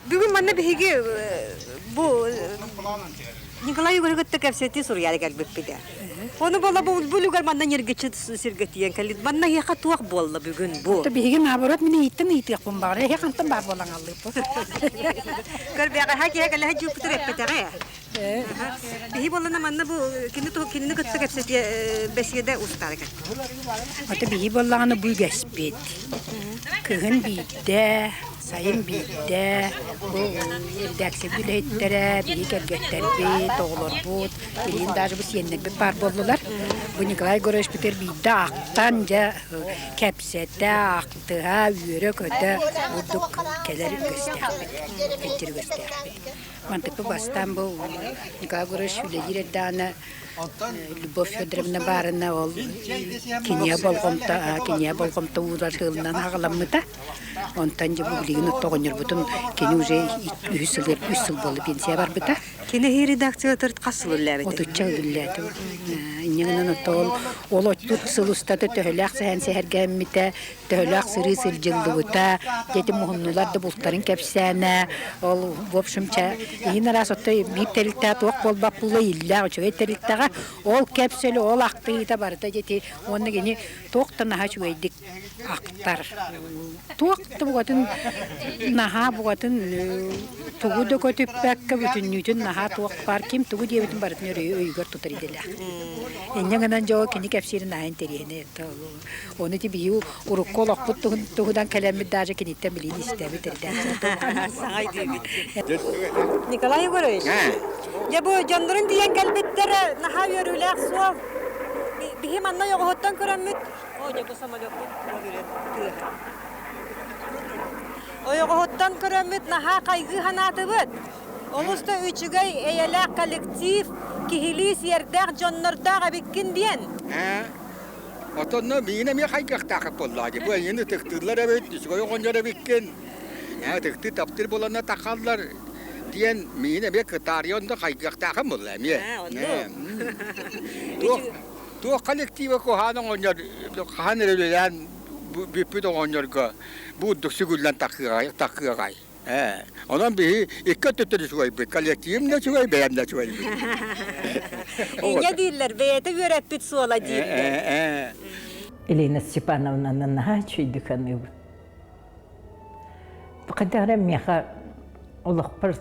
Бүгүн манна биһиги бу Николай Егорович кытта кэпсэтии суруйаары кэлбиппит. Ону буола бу үлүгэр манна ньиргиччи сиргэ тиийэн кэллит. Манна эһиэхэ туох буолла бүгүн бу? Биһиги наоборот мин ыйыттан ыйытыахпын баҕар. Эһи хантан баар буолан аллыыппыт. Көрбэҕэһэ киһи кэлэһэ дьыыппытыр эппэтэҕэ. Биһи буоллана манна бу кини кинини кытта кэпсэтиэ бэсиэдэ устаары кэлбит. Ата биһи буоллаҕына бу үгэспит. Кыһын биирдэ, сайын биирдэ бу редакция үлэһиттэрэ, биһи кэргэттэрбит, оҕолорбут, билигин даже бу сиэннэрбит баар буоллулар. Бу Николай Егоровичпытыгар биирдэ ахтан дьэ кэпсэтэ, ахтыһа, үөрэ-көтө бурдук кэлэр үгэстээхпит, кэлтэр үгэстээхпит. Мантыкпы бастаан бу Николай Егорович үлэлиир эрдэҕинэ Любовь Федоровна баарына ол киниэ болҕомто киниэ болҕомто уурар сыалынан аҕаламмыта. Онтон дьэ бу билигин оҕонньорбутун кини уже үһүс сыл үс сыл буолла пенсия барбыта. Кини редакциятыр хас сыл үллээбитэ? Отучча үллээтэ. Инньэ гынан оттон ол отут сыл устата төһөлөөх сэһэн сэһэргээммитэ, төһөлөөх сырыы сылдьыллыбыта, дети муһуннулар да бултарын кэпсээнэ, ол в общем чэ иһин араас оттой биир тэрилтэҕэ туох буолбат буолла иллээх үчүгэй тэрилтэҕэ ол кэпсэлэ ол ахтыыта барыта дети уонна кини туох да наһаа үчүгэйдик ахтар туох да бугатын наһаа бугатын тугу да көтүппэккэ бүтүннүүтүн наһаа туох баар ким тугу диэбитин барытын өйүгэр тутар идэлээх. Инньэ гынан дьэ кини кэпсиирин наһаа интэриэһинэй Ону ити биһиги урукку олохпут туһунан кэлэммит даже киниттэн билиини истэбит Саҥа өйдүүбүт. Николай Егорович, дьэ бу дьоннорун тиийэн кэлбиттэрэ наһаа үөрүүлээх суол. Биһи манна ойоҕоһуттан көрөммүт, о дьэ бу самолеппут тыаһа. Ойоҕоһуттан көрөммүт наһаа хайгыы санаатыбыт. Олус да үчүгэй, эйэлээх коллектив, киһилии сиэрдээх дьоннордоох эбиккин диэн. Отонно миигин эмиэ хайгыахтаахыт буоллаҕа дии. Бу эйигин ытыктыыллар эбит, үчүгэй оҕонньор эбиккин. Ээ, ытыктыы таптыыр буоланна тахаллар диэн миигин эмиэ кытаарыйа онно хайгыахтаахым буолла эмиэ. Туох туох коллектива куһаан оҕонньор хаһан эрэ үлэлээн бүппүт оҕонньорго бу курдук сүгүллэн тахыаҕай. Ээ, онон биһи икки өттүттэн үчүгэйбит, коллективым да үчүгэй, бэйэм да үчүгэйбит. Инньэ дииллэр, бэйэтэ үөрэппит суола дииллэр. Елена Степановнаны наһаа үчүгэйдик аныыбын. Хайдах эрэ миэхэ олохпор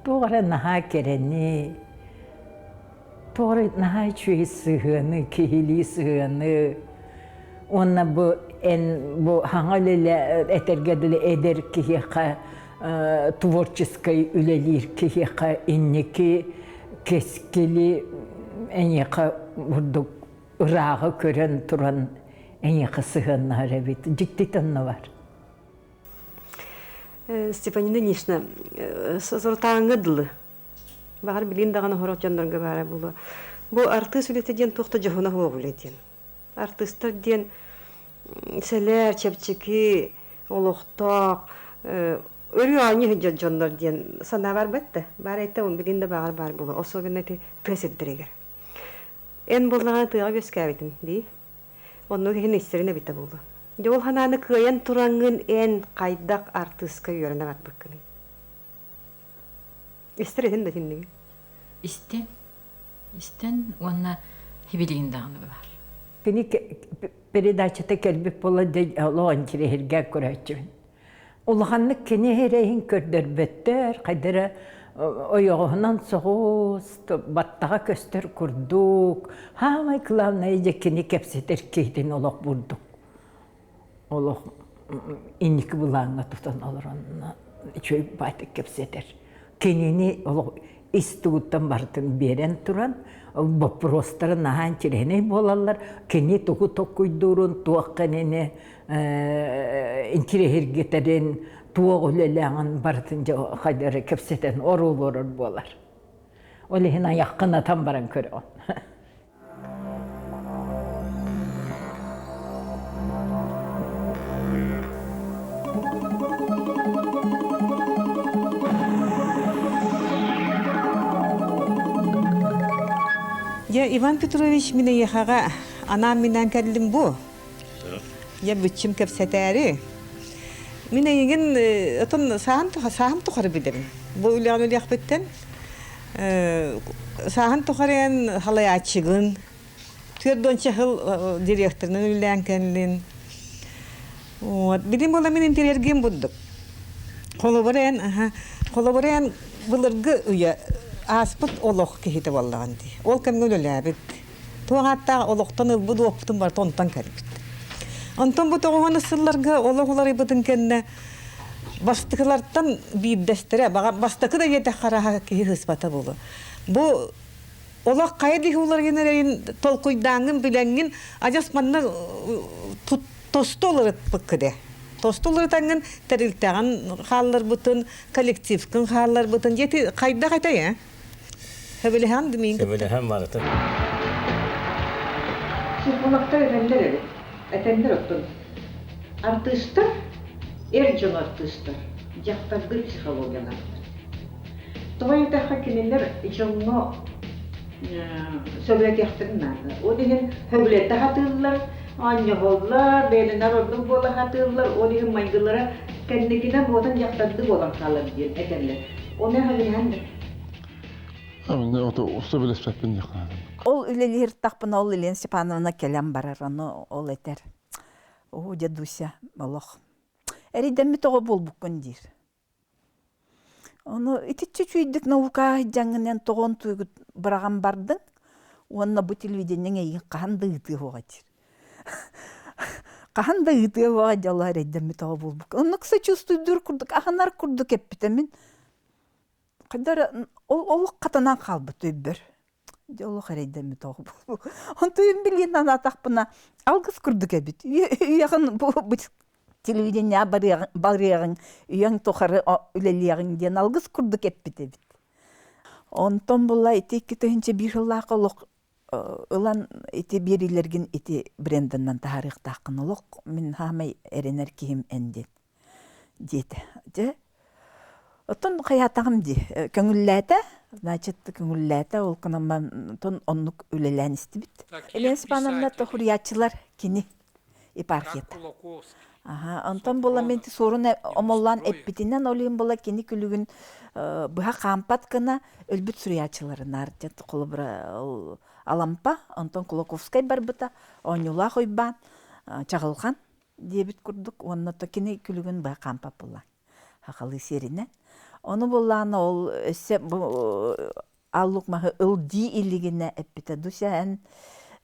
туох эрэ наһаа кэрэни, туох эрэ наһаа үчүгэй сыһыаны, киһилии сыһыаны уонна бу эн бу хаҥа үлэлэ этэргэ дылы эдэр киһиэхэ творческай үлэлиир киһиэхэ инники кэскили эйиэхэ бурдук ырааҕы көрөн туран эйиэхэ сыһыаннаһар эбит дьикти онно бар Степанина Ильинична сорутааҥҥа дылы Баҕар билигин даҕаны сорох дьоннорго баара буолуо. Бу артыыс үлэтэ диэн туох да дьоһуна суох үлэ диэн. Артыыстар диэн сэлээр, чэпчэки, олохтоох, өрүү оонньуу сылдьар дьоннор диэн санаа барбат да. Баар этэ, билигин да баҕар баар буолуо. Особенно ити тыа сирдэригэр. Эн буоллаҕына тыаҕа үөскээбитиҥ дии. Оннук иһин истэрин эбитэ буолуо. Дьэ ол санааны кыайан тураҥҥын эн хайдах артыыска үөрэнэ барбыккыный? Истэр этин да итинниги. Истэн, истэн уонна хибилигин даҕаны баар. Кини передачата кэлбит буола олох интириэһиргээ көрөөччүбүн. Улаханнык кини эрэйин көрдөрбөттөр, хайдара ойоҕоһунан соҕус, баттаҕа көстөр курдук. Хаамай главное дьэ кини кэпсэтэр киһитин олох бурдук. Олох инники былааҥҥа тутан олорон үчүгэй баайтык кэпсэтэр. Кинини олох ис тугуттан барытын биэрэн туран, боппуруостара наһаа интириэһинэй буолаллар. Кини тугу толкуйдуурун, туох кинини интириэһиргэтэрин, туох үлэлээҕин барытын дьэ хайда эрэ кэпсэтэн оруулуорар буолар. Ол иһин айаххын атан баран көрөҕүн. Дьэ, Иван Петрович мин эйиэхэҕэ анаан-минээн кэллим бу. Дьэ, бүччүм кэпсэтээри. Мин эйигин отон сааһым сааһым тухары билэбин. Бу үлэҕин үлэхпиттэн сааһын тухары эн халайааччыгын. Түөрт сыл директорынан үлэлээн кэллин. Вот. Билим буола мин интэриэргиэм бурдук. Холобура эн, аха, холобура эн былыргы үйэ ааспыт олох киһитэ буоллаҕын дии. Ол кэмҥэ үлэлээбит. Туох ааттаах олохтон ылбыт уоппутун барыта онтон кэлбит. Онтон бу тоҕуһуна сылларга олох уларыйбытын кэннэ бастакылартан биирдэстэрэ, бастакы да диэтэх хараха киһи сыспата буолуо. Бу олох хайа диһи уларыйан эрэрин толкуйдааҥҥын билэҥҥин адьас манна тосту уларыппыккыдэ. Тосту уларытаҥҥын тэрилтэҕин хаалларбытын, коллективкын хаалларбытын дьэ хайдах этэй ээ? Сөбүлэһэн димиин Сөбүлэһэн барытын. Психологтар этэллэр эбит. Этэллэр оттон артыыстар, эр дьон артыыстар, дьахтардыы психологиялаахтар. Тоҕо диэтэххэ кинилэр дьоҥҥо сөбүлэтиэхтэрин наада. Ол иһин сөбүлэтэ сатыыллар, оонньоһоллор, бэйэлэнэр ордук буола сатыыллар, ол иһин майгылара кэнникинэн буотан дьахтардыы буолан хаалар диэн этэллэр. Ону сөбүлэһэн да. Сөбүлэспэппин диэххэ наада. Ол үлэлиир тахпына ол Елена Степановна кэлэн барар, ону ол этэр. Оо, дедуся, олох. Эрийдэммит оҕо буолбуккун диир. Ону итиччэ үчүгэйдик наука дьаҥынан тоҕон туйгут быраҕан бардыҥ уонна бу телевидениеҥ эйигин хаһан да ыытыа суоҕа диир. Хаһан да ыытыа суоҕа дьоло эрэйдэммит оҕо буолбуккун. Оннук сочувствуйдуур курдук, аһынар курдук эппитэ мин. Хайда эрэ ол олох хатанан хаалбыт өйбөр. Дьэ олох эрэйдэммит оҕо буолбут. Онтуйум билигин санаатахпына алгыс курдук эбит. Үйэҕин бу телевидениеҕэ барыаҕыҥ, үйэҥ тухары үлэлиэҕиҥ диэн алгыс курдук эппит эбит. Онтон була ити 2001 сыллаах олох ылан ити биэриилэргин ити брендынан таһаарыахтааххын олох мин хаамай эрэнэр киһим эн диэн диэтэ. Дьэ Оттон хайаатаҕым дии, көҥүллээтэ, значит, көҥүллээтэ, ол гынан оннук үлэлээн истибит. Елена Степановна тоһуруйааччылар кини епархията. Аха, онтон була мен суорун омоллоон эппитинэн олуйун була кини күлүгүн быһа хаампат гына өлбүт суруйааччыларынаар холобура Алампа, онтон Кулаковскай барбыта, Оонньуулаах Уйбаан, Чаҕылхан диэбит курдук уонна то кини күлүгүн быһа хаампат буолла хахалыы сиэринэн. Ону буллаана ол өссө бу аллук маһы ыл дии илигинэ эппитэ Дуся эн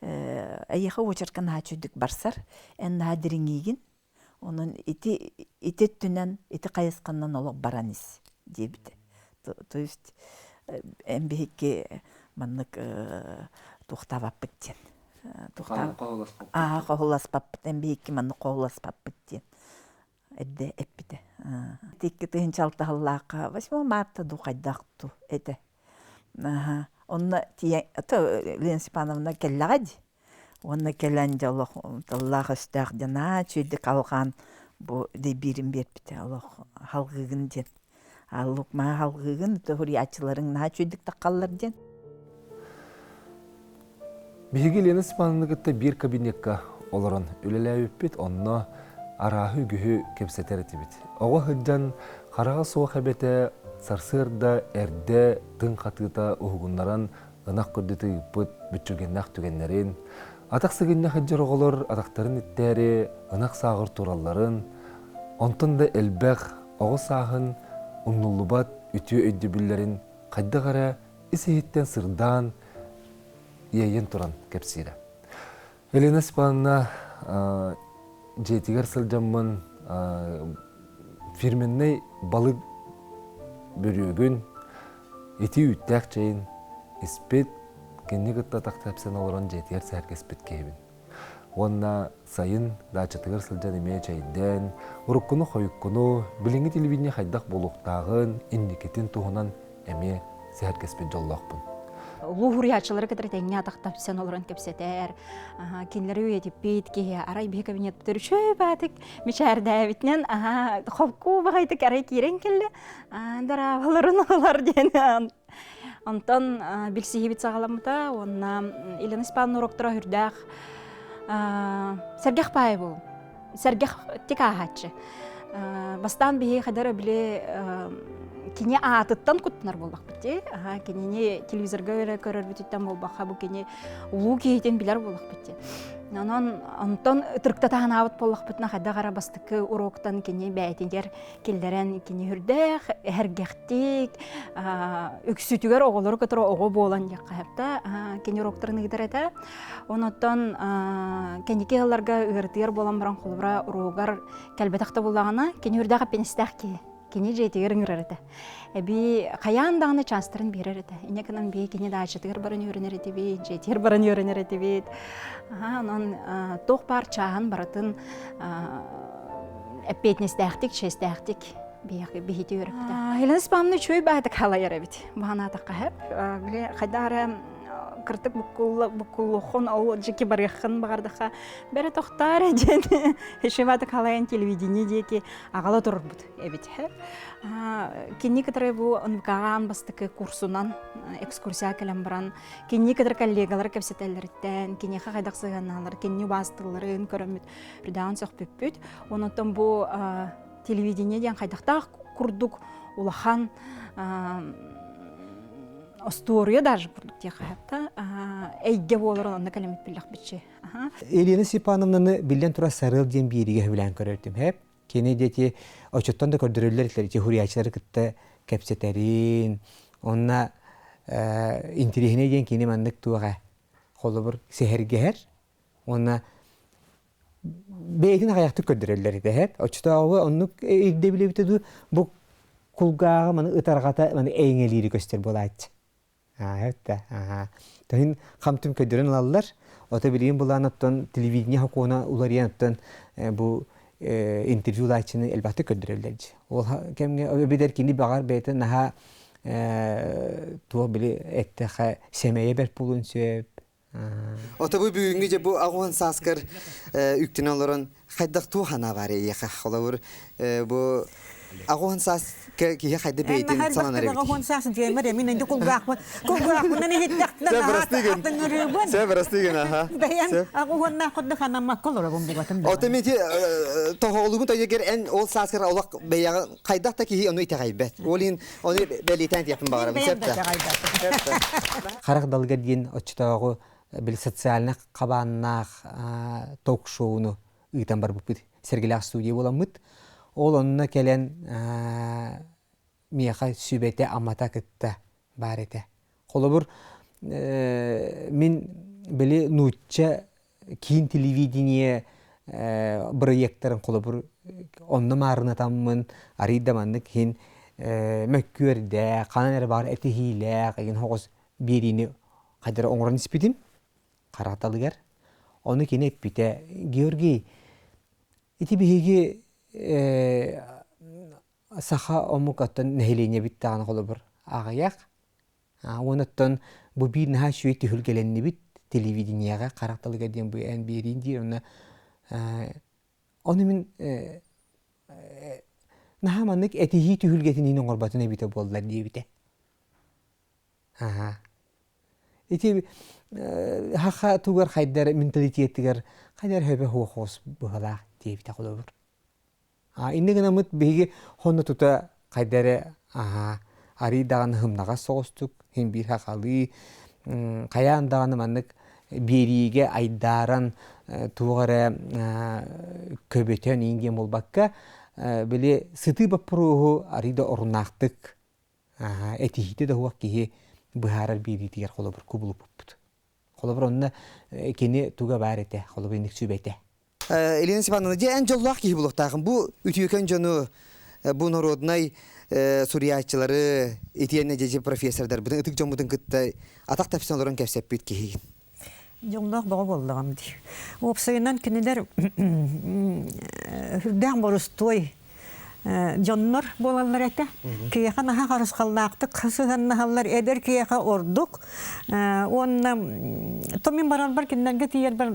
эйиэхэ уочарка наһаа үчүгдүк барсар эн наһаа дириҥиигин онон ити ити өттүнэн ити хайысханан олох баран ис диэбитэ то есть эн биһикки маннык туохтаабаппыт диэн хоһуласпаппыт эн биһикки маннык хоһуласпаппыт диэн эрдэ эппитэ. 2006 сыллаахха 8 марта дуу хайдах дуу этэ. Онно тиийэн Лена Степановна кэллэҕэ дии. Уонна кэлэн дьэ олох тыллаах өстөөх дьэ наһаа үчүгэйдик алҕаан бу дэйбиирин биэрбитэ олох халҕыыгын диэн. Аллук маа халҕыыгын тоһуруйааччыларыҥ наһаа үчүгэйдик таххаллар диэн. Биһиги Лена Степановна кытта биир кабинекка олорон үлэлээбиппит, онно арааһы үгүһү кэпсэтэр этибит. Оҕо сылдьан хараҕа суох эбэтэ сарсыарда эрдэ тыҥ хатыыта уһугуннаран ынах көрдөтө ыыппыт бүччүргэннээх түгэннэрин, атах сыгынньах сылдьар оҕолор атахтарын иттээри ынах сааҕыр туралларын, онтон да элбэх оҕо сааһын умнуллубат үтүө өйдөбүллэрин хайдах эрэ ис-иһиттэн сырдаан, иэйэн туран кэпсиирэ. Елена Степановна дьиэтигэр сылдьаммын фирменнэй балык бүрүөгүн, итии үүттээх чэйин испит, кинини кытта атах тэпсэн олорон дьиэтигэр сэһэргэспит киһибин. Уонна сайын даачатыгар сылдьан эмиэ чэйдээн, уруккуну-хойуккуну, билиҥҥи телевидение хайдах буолуохтааҕын, инникитин туһунан эмиэ сэһэргэспит дьоллоохпун. Улуу суруйааччылары кытары тэҥҥэ атах тапсан олорон кэпсэтэр, кинилэри үйэтиппит киһи арай биһи кабинетпытыгар үчүгэй баатык мичээрдээбитинэн аха холку баҕайытык арай киирэн кэллэ дорооболорун ылар диэн онтон билсиһиибит саҕаламмыта уонна Елена Степановна уроктара үрдээх сэргэх баай буол сэргэх тик ааһааччы. Бастаан биһи хадара били кини аатыттан куттанар буоллахпыт дии. Кинини телевизорга эрэ көрөрбүтүттэн буолбахха бу кини улуу киһитин билэр буоллахпыт дии. Онон онтон ытырыктата санаабыт буоллахпытына хайдах эрэ бастакы уроктан кини бэйэтигэр киллэрэн кини үрдээх, эһэргэхтик, үксүтүгэр оҕолору кытары оҕо буолан диэххэ сөп кини уроктарын ыытар этэ. Онуттан кэнники ыалларга ыарытыйар буолан баран холобура уруогар кэлбэтэх да буоллаҕына, кини үрдээх эппиэнистээх киһи. Кини дьиэтигэр ыҥырар этэ. Эбии хайаан даҕаны чаастарын биэрэр этэ. Инньэ гынан бии кини даачатыгар баран үөрэнэр этибит, дьиэтигэр баран үөрэнэр этибит. Онон туох баар чааһын барытын эппиэтинэстээхтик, чиэстээхтик биһити үөрэппитэ. Елена Степановна үчүгэй баайдык халайар эбит. Баһанаатахха хэп. Били хайдах эрэ кыртык буккуллуоххун ол дьики барыаххын баҕардаха бэрэ тохтоор диэн Ишиматык халайан телевидение диэки аҕала турарбыт эбит. Кинни кытары бу НВК-ҕа бастакы курсунан экскурсия кэлэн баран кинни кытары коллегалар кэпсэтэллэриттэн, киниэхэ хайдах сыһыаннаалар, кинни убаастыылларын көрөммүт үрдээн сөхпүппүт. Онон бу телевидение диэн хайдахтаах курдук улахан остуоруйа даже курдук диэххэ эйгэ буоларын онно кэлэммит биллэхпитчи. Елена Степановнаны биллэн турар Сарыал диэн биэриигэ сөбүлээн көрөртүм. Хэп кини диэки очоттон да көрдөрөллөр этилэр ити хуруйааччылары кытта кэпсэтэрин, онно интириэһинэй диэн кини маннык туох холобур сэһэргэһэр уонна бэйэтин аҕыйахтык көрдөрөллөр этэ һэп оччотооҕу оннук ирдэбилэбитэ дуу бу кулгааҕы маны ытарҕата маны эйиҥэлиири көстөр буолааччы Аа, да, аха. Тоһин хам-түм көрдөрөн ылаллар. Ото билигин булаан оттон телевидение хокуона уларыйан оттон бу интервью ылааччыны элбэхтик көрдөрөллөр дии. Ол кэмҥэ эбэтэр кини баҕар бэйэтэ наһаа туох били эттэхэ сэмэйэ бэрт буолуон сөп. Ото бу бүгүҥҥү дьэ бу аҕуһун сааскар үктэнэ олорон хайдах туох санаа баар эйиэхэ? Холобур, бу аҕуһун саас киһи хайда бэйэтин сананар эбит. Аҕуһун саас диэмэр эмин энди кулгаахпын кулгаахпынан иһиттэхтинэ атыҥырыыбын. Сэ бырастыгын аха. Бэйэм аҕуһуннаах курдук анаммакка олоробун бугатым. Ото мен тоһоҕолугун тойгер эн ол сааскар олох бэйэҕин хайдах да киһи ону итэҕэйбэт. Ол иһин Ону бэлиэтээн диэхпин баҕарабын. Сөп да. Харах далга диэн оччотооҕу били социальнай хабааннаах ток-шоуну ыытан барбыппыт. Сэргэлээх студия буоламмыт. Ол онно кэлэн миэхэ сүбэтэ-амата кытта баар этэ. Холобур, мин били нуучча киин телевидение бырайыактарын холобур онно маарынатаммын арыый да маннык иһин мөккүөрдээх, ханан эрэ баар этиһиилээх игин хоҕус биэриини хайдара оҥорон испитим хараталыгар. Ону кини эппитэ, Георгий, ити биһиги саха омук оттон нэһилиэнньэбит даҕаны холобур аҕыйах Уонуттан бу биир наһаа үчүгэй түһүлгэлэннибит телевидениеҕэ харах талыга диэн бу эн биэриин диир онно ону мин наһаа маннык этиһии түһүлгэтиниин оҥорботун эбитэ буоллар диэбитэ. Аха. Ити хаха тугар хайдар менталитетыгар хайдар хөбө хуохос быһалаах диэбитэ холобур. Инньэ гынаммыт биһиги хонно тута хайда эрэ арыый даҕаны һымнаҕас соҕустук, син биир сахалыы, хайаан даҕаны маннык биэриигэ айдааран туох эрэ көбөтөн иин диэн буолбакка, били сытыы боппуруоһу арыый да оруннаахтык этиһиитэ да суох киһи быһаарар биэриитигэр холобур кубулуппуппут. Холобур онно кини туга баар этэ, холобур инник сүбэтэ. Елена Степановна, дьэ эн дьоллоох киһи буолуохтаахын. Бу үтүөкэн дьону, бу народнай суруйааччылары, итиэннэ дьэ профессордарбытын, ытык дьоммутун кытта атах тэпсэн олорон кэпсэппит киһигин. Дьоллоох бөҕө буоллаҕым дии. Уопсайынан кинилэр үрдээх борустуой. дьоннор буолаллар этэ. Киһиэхэ наһаа харысхаллаахтык сыһыаннаһаллар, эдэр киһиэхэ ордук. Уонна то мин барарбар кинилэргэ тиийэрбэр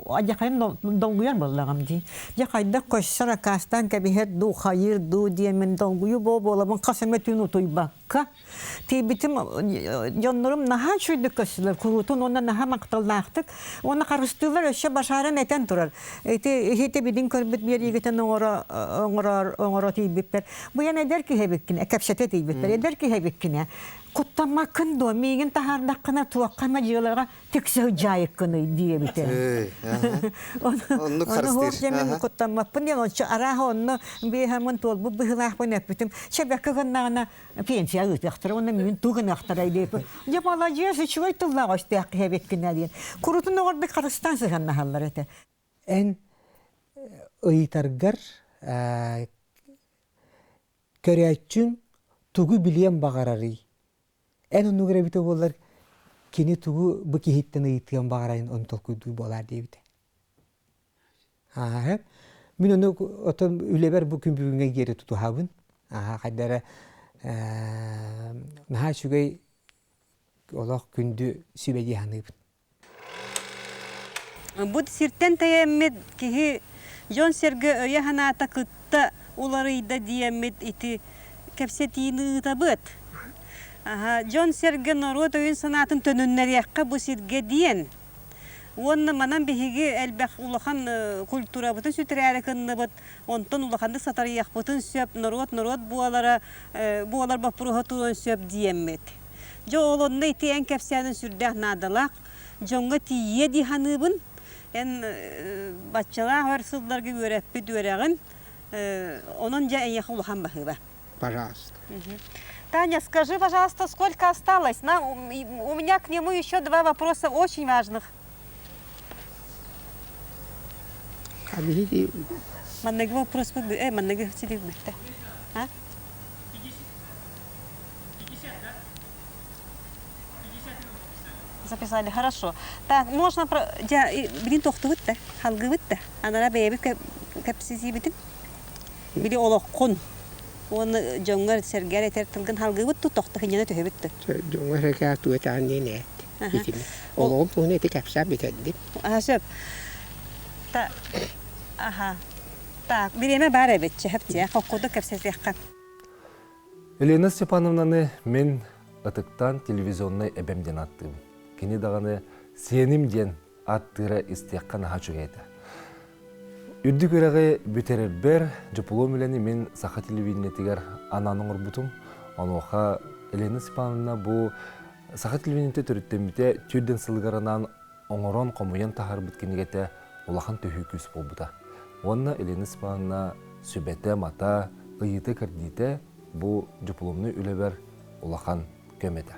адьахайым долгуйар буоллаҕым дии. Дьэ хайдах көссөр акаастаан кэбиһэр дуу, хайыыр дуу диэммин долгуйуу буо буолабын хас эмэ түүн утуйбакка. Тиийбитим дьоннорум наһаа үчүгэйдик көстүлэр куруутун уонна наһаа махталлаахтык уонна харыстыыллар өссө башааран этэн турар. Ити иһити билин көрбүт биэриигитин оҥоро оҥорор оҥоро тиийбиппэр бу эн эдэр киһи эбиккин кэпсэтэ тиийбиппэр эдэр киһи эбиккинэ куттаммаккын дуо миигин таһаардаххына туохха эмэ дьыалаҕа тиксэ сылдьаайыккыный диэбитэ. Оннук харыстыыр. Мин куттаммаппын диэн ончу арааһа онно биэһэммин туолбут быһыылаахпын эппитим. Чэбэккэ гыннаҕына пенсия ыытыахтара уонна мин туу гыныахтара диэппит. Дьэ маладьыас үчүгэй тыллаах өстөөх киһи эбиккинэ диэн. Курутун оҕордук харыстаан сыһаннаһаллар этэ. Эн ыйытаргар көрөөччүҥ тугу билиэн баҕарарый? Эн оннугар эбитэ буоллар, кини тугу бу киһиттэн ыйытыан баҕарарын ону толкуйдуур буолаар диэбитэ. Ааһа. Мин ону отон үлэбэр бу күн бүгүҥҥэ диэри тутуһабын. Ааһа хайда эрэ наһаа үчүгэй олох күндү сүбэ дии саныыбын. Бу сиртэн тэйэммит киһи дьон-сэргэ өйө-санаата кытта уларыйда диэммит ити кэпсэтиини ыытабыт. Дьон-сэргэ норуот өйүн-санаатын төнүннэриэххэ бу сиргэ диэн. Уонна манан биһиги элбэх улахан культурабытын сүтэрээри кынныбыт, онтон улаханнык сатарыйыахпытын сөп, норуот-норуот буолара буолар боппуруоһа туруон сөп диэммит. Дьэ ол онно ити эн кэпсээнин сүрдээх наадалаах, дьоҥҥо тиийиэ дии саныыбын. Эн баччалаах өр сылларга үөрэппит үөрэҕин, онон дьэ эйиэхэ улахан баһыыба. Пожалуйста. Таня, скажи, пожалуйста, сколько осталось? Нам, у меня к нему еще два вопроса очень важных. Манныгы вопрос манныгы сидик бүтте. А? Записали, хорошо. Так, можно про... Билин тохтубут да, халгыбыт да. Анара бэйэбит кэпсизибитин. Били олоххун. Уонна дьоҥҥор сэргэр этэр тылгын халгыбыт ту тохто хиньана төһөбүт да. Дьоҥҥор сэргэр туэтаан диэн эт. Итини. Олоҕум туһун эти кэпсээн бүтэрдим. Аха сөп. Та аха. Так, бириэмэ бар эбит, чэһэп хоккуду кэпсэтиэххэ. Елена Степановнаны мин ытыктаан телевизионнай эбэм диэн ааттыыбын. Кини даҕаны сиэним диэн ааттыыра истиэххэ наһаа үчүгэй этэ. Үрдүк үөрэҕи бүтэрэрбэр дьупулуом үлэни мин саха телевидениетигэр анаан оҥорбутум. Онуоха Елена Степановна бу саха телевидениетэ төрүттэммитэ түрдэн сылыгар анаан оҥорон хомуйан таһаарбыт кинигэтэ улахан төһүү күүс буолбута. Уонна Елена Степановна сүбэтэ-мата, ыйыыта-кэрдиитэ бу дьупулуомнай үлэбэр улахан көмөтө.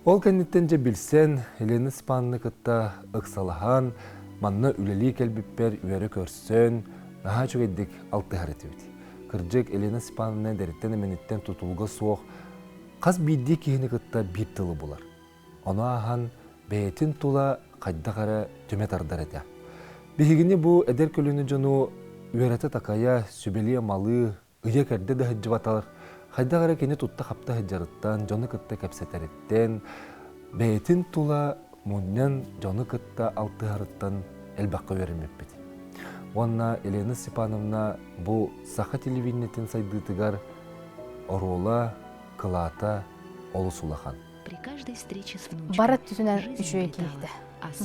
Ол кэнниттэн дьэ билсэн, Елена Степановна кытта ыксалаһан, манна үлэлии кэлбиппэр үөрэ көрсөн, наһаа үчүгэйдик алтыһар этибит. Кырдьык, Елена Степановна эдэриттэн-эмэниттэн тутулуга суох хас биирдии киһини кытта биир тылы булар. Ону ааһан бэйэтин тула хайдах эрэ түмэ тардар этэ. Биһигини бу эдэр көлүөнэ дьону үөрэтэ-такайа, сүбэлии-амалыы, ыйа-кэрдэ да сылдьыбатар, хайдах эрэ кини тутта-хапта сылдьарыттан, дьону кытта кэпсэтэриттэн, бэйэтин тула мунньан дьону кытта алтыһарыттан элбэххэ үөрэммиппит. Уонна Елена Степановна бу саха телевидениетин сайдыытыгар оруола, кылаата олус улахан. Бары өттүнэн үчүгэй киһи этэ.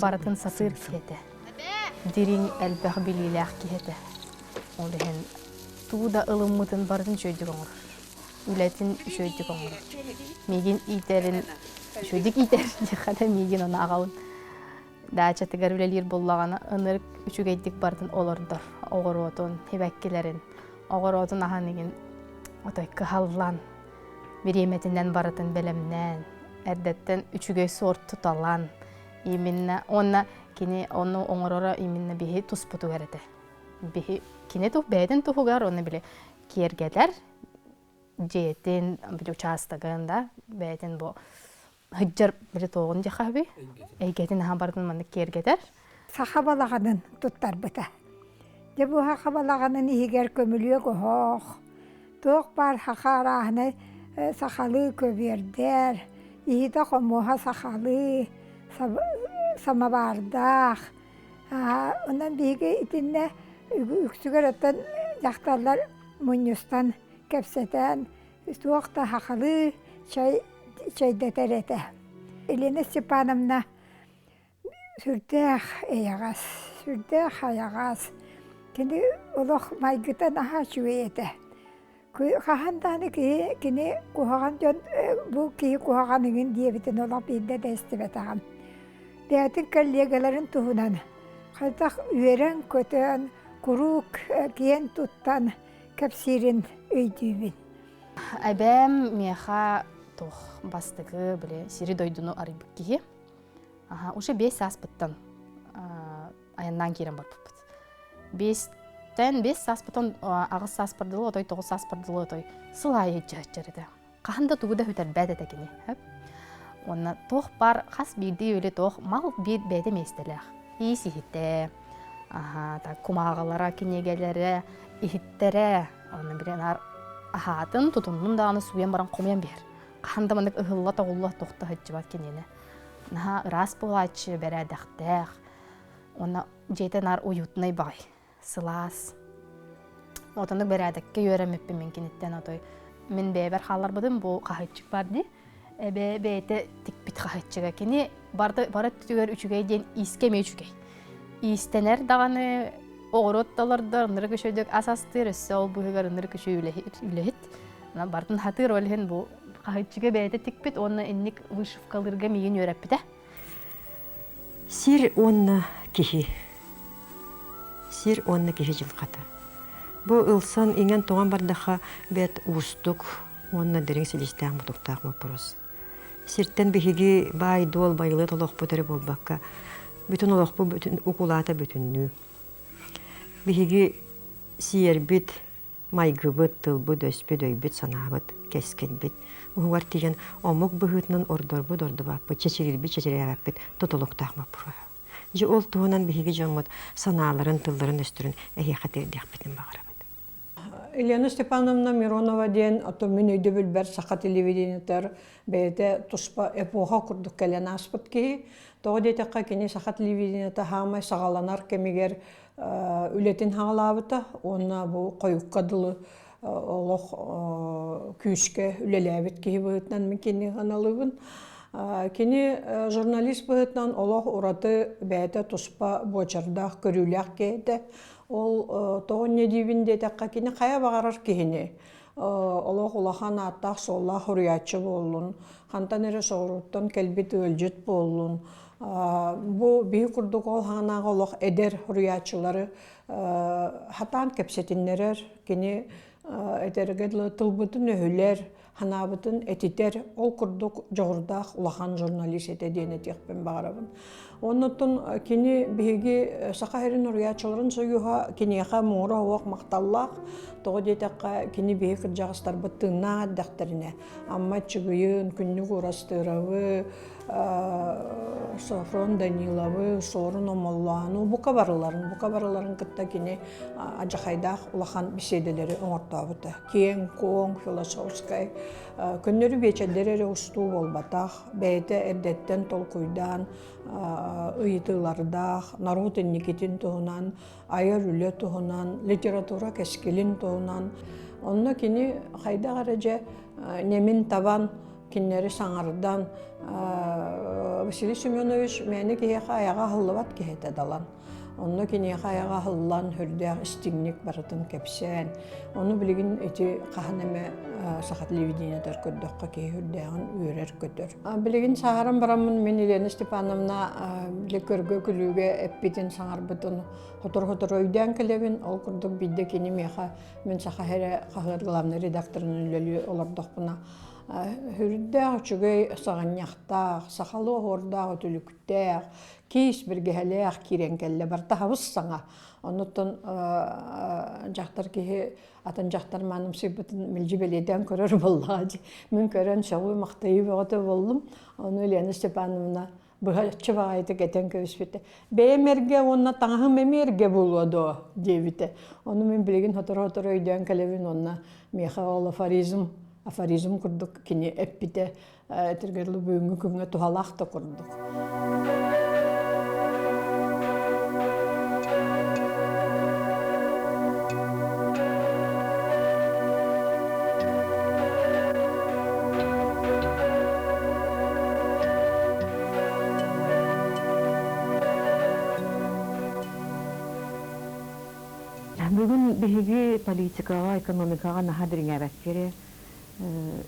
Барытын сатыыр киһи этэ. Дириҥ, элбэх билиилээх киһи этэ. Ол иһин тугу да ылыммытын барытын үчүгэйдик оҥорор. Үлэтин үчүгэйдик оҥорор. Миигин иитэрин үчүгэйдик иитэр диэххэ да миигин ону аҕабын даачатыгар үлэлиир буоллаҕына ынырык үчүгэйдик барытын олордор оҕуруотун, сибэккилэрин, оҕуруотун аһан игин отой кыһаллан бириэмэтинэн барытын бэлэмнээн, эрдэттэн үчүгэй суорт туталан, именно уонна кини ону оҥороро именно биһи туспутугар этэ. Биһи кини тух бэйэтин туһугар уонна били киэргэтэр дьиэтин, били учаастагын да бэйэтин бу сылдьар били туоҕун диэхэ эйгэтин аһан барытын маннык киэргэтэр. Саха балаҕанын туттарбыта. Дьэ бу саха балаҕанын иһигэр көмүлүөк оһох, Туох баар саха арааһынай сахалыы көбүөрдэр, иһитэ-хомуоһа сахалыы, самовардаах. Онон биһиги итиннэ үксүгэр оттон дьахталлар мунньустан кэпсэтэн туох да сахалыы чэй чэйдэтэр этэ. Елена Степановна сүрдээх эйэҕэс, сүрдээх хайаҕас. Кини олох майгыта наһаа үчүгэй этэ. Хаһан даҕаны киһи кини куһаҕан дьон бу киһи куһаҕан иҥин диэбитин олох биирдэ да истибэтэҕим. Бэйэтин коллегаларын туһунан хайдах үөрэн-көтөн, куруук киэн туттан кэпсиирин өйдүүбүн. Эбээм миэхэ туох бастакы били сири-дойдуну арыйбыт киһи. Уже биэс сааспыттан айаннаан киирэн барбыппыт. Биэстэн биэс сааспыттан аҕыс сааспар дылы отой тоҕус сааспар дылы отой сыл аайы иһдьэһэччэр этэ. Хаһан да тугу да сүтэрбэт этэ кини. Уонна туох бар хас биирдии үлэ туох мал биир бэйэтэ миэстэлээх. Иис иһитэ, кумааҕылара, кинигэлэрэ, иһиттэрэ, онно били наар аһаатын, тутуннун даҕаны сууйан баран хомуйан биһэр. Хаһан да маннык ыһылла-тоҕулла тохто сылдьыбат киниэнэ. Наһаа ыраас буолааччы, бэрээдэхтээх. Уонна дьиэтэ наар уютнай баҕай, сылаас. Отонук бэрээдэккэ үөрэммиппин мин киниттэн отой мин бэйэбэр хаалларбытым бу хаһыаччык бар дии. Эбээ бэйэтэ тикпит хаһыаччыга. Кини бары бары өттүгэр үчүгэй диэн иискэ эмиэ үчүгэй. Иистэнэр даҕаны оҕуруот да олордор, ынырык үчүгэйдик ас астыыр, өссө ол быыһыгар ынырык үчүгэй үлэһит. Бартын хатыыр ол иһин бу хаһыаччыга бэйэтэ тикпит уонна инник вышивкалыырга миигин үөрэппитэ. Сир уонна киһи. Сир уонна киһи дьылҕата. Бу ылсан иҥэн-тоҥон бардахха бэрт уустук уонна дириҥ силистээх-мутуктаах боппуруос. Сиртэн биһиги баай-дуол байылыат олохпут эрэ буолбакка, бүтүн олохпут бүтүн укулаата бүтүннүү. Биһиги сиэрбит, майгыбыт, тылбыт-өспүт, өйбүт-санаабыт, кэскилбит уһугар тиийэн омук быһыытынан ордорбут ордубаппыт, чэчирирбит чэчирээбэппит тутулуктаах боппуруоһа. Дьэ ол туһунан биһиги дьоммут санааларын, тылларын-өстөрүн эһиэхэ тиэрдиэхпитин баҕарабыт. Елена Степановна Миронова диэн ото мин өйдөбүлбэр саха телевидениетыгар бэйэтэ туспа эпоха курдук кэлэн ааспыт киһи. Тоҕо диэтэххэ кини саха телевидениета хаамай саҕаланар кэмигэр үлэтин хаалаабыта уонна бу хойукка дылы олох күүскэ үлэлээбит киһи быһыытынан мин кинини аналыыбын. Кини журналист быһыытынан олох ураты бэйэтэ туспа буочардаах, көрүүлээх киһи этэ. Ол тоҕо инньэ диибин диэтэххэ, кини хайа баҕарар киһини олох улахан ааттаах-суоллаах суруйааччы буоллун, хантан эрэ соҕурууттан кэлбит ыалдьыт буоллун, бу биһи курдук ол хаанааҕы олох эдэр суруйааччылары хатаан кэпсэтиннэрэр, кини этэргэ дылы тылбытын өһүлэр, санаабытын этитэр, ол курдук дьоҕурдаах улахан журналист этэ диэн этиэхпин баҕарабын. Оннуттан кини биһиги Саха сирин уруйааччыларын союһа киниэхэ муҥура суох махталлаах. Тоҕо диэтэххэ, кини биһи кырдьаҕастарбыт тыыннаах эрдэхтэринэ Амма Аччыгыйын, Күннүк Уурастыырабы, Софрон Даниловы, Суорун Омоллоону бука барыларын, бука барыларын кытта кини адьахайдаах улахан беседэлэри оҥортообута. Киэҥ-куоҥ, философскай, көннөрү биэчэрдэри эрэ устуу буолбатах, бэйэтэ эрдэттэн толкуйдаан ыйытыылардаах, норуот инникитин туһунан, айар үлэ туһунан, литература кэскилин туһунан. Онно кини хайдах эрэ дьэ нэмин табан, кинилэри саҥардан Василий Семенович мээнэ киһиэхэ айаҕа аһыллыбат киһи этэ Далан. Онно киниэхэ айаҕа аһыллан, сүрдээх истиҥник барытын кэпсээн, ону билигин ити хаһан эмэ саха телевидениетыгар көрдөххө киһи сүрдээҕин үөрэр-көтөр. Билигин сааһыран бараммын мин Елена Степановна били көргө-күлүүгэ эппитин, саҥарбытын сотору-сотору өйдөөн кэлэбин. Ол курдук биирдэ кини миэхэ мин Саха сирэ хаһыат главнай редакторынан үлэлии олордохпуна Сүрдээх үчүгэй саҕынньахтаах, сахалыы оһуордаах үтүлүктээх, киис бэргэһэлээх киирэн кэллэ. Барыта хабыс саҥа. Оннуттан дьахтар киһи атын дьахтар маанымсыйбытын мэлдьи бэлиэтээн көрөр буоллаҕа дии. Мин көрөн сөҕүү-махтайыы бөҕөтө буоллум. Ону Елена Степановна Быһаччы баҕайытык этэн кэбиспитэ. Бэйэм эргэ уонна таҥаһым эмиэ эргэ буолуо дуо диэбитэ. Ону мин билигин сотору-сотору өйдөөн кэлэбин уонна миэхэ ол афоризм, афоризм курдук кини эппитэ этэргэ дылы бүгүҥҥү күҥҥэ туһалаах да курдук. Бүгүн биһиги политикаҕа, экономикаҕа наһаа дириҥээбэккэ эрэ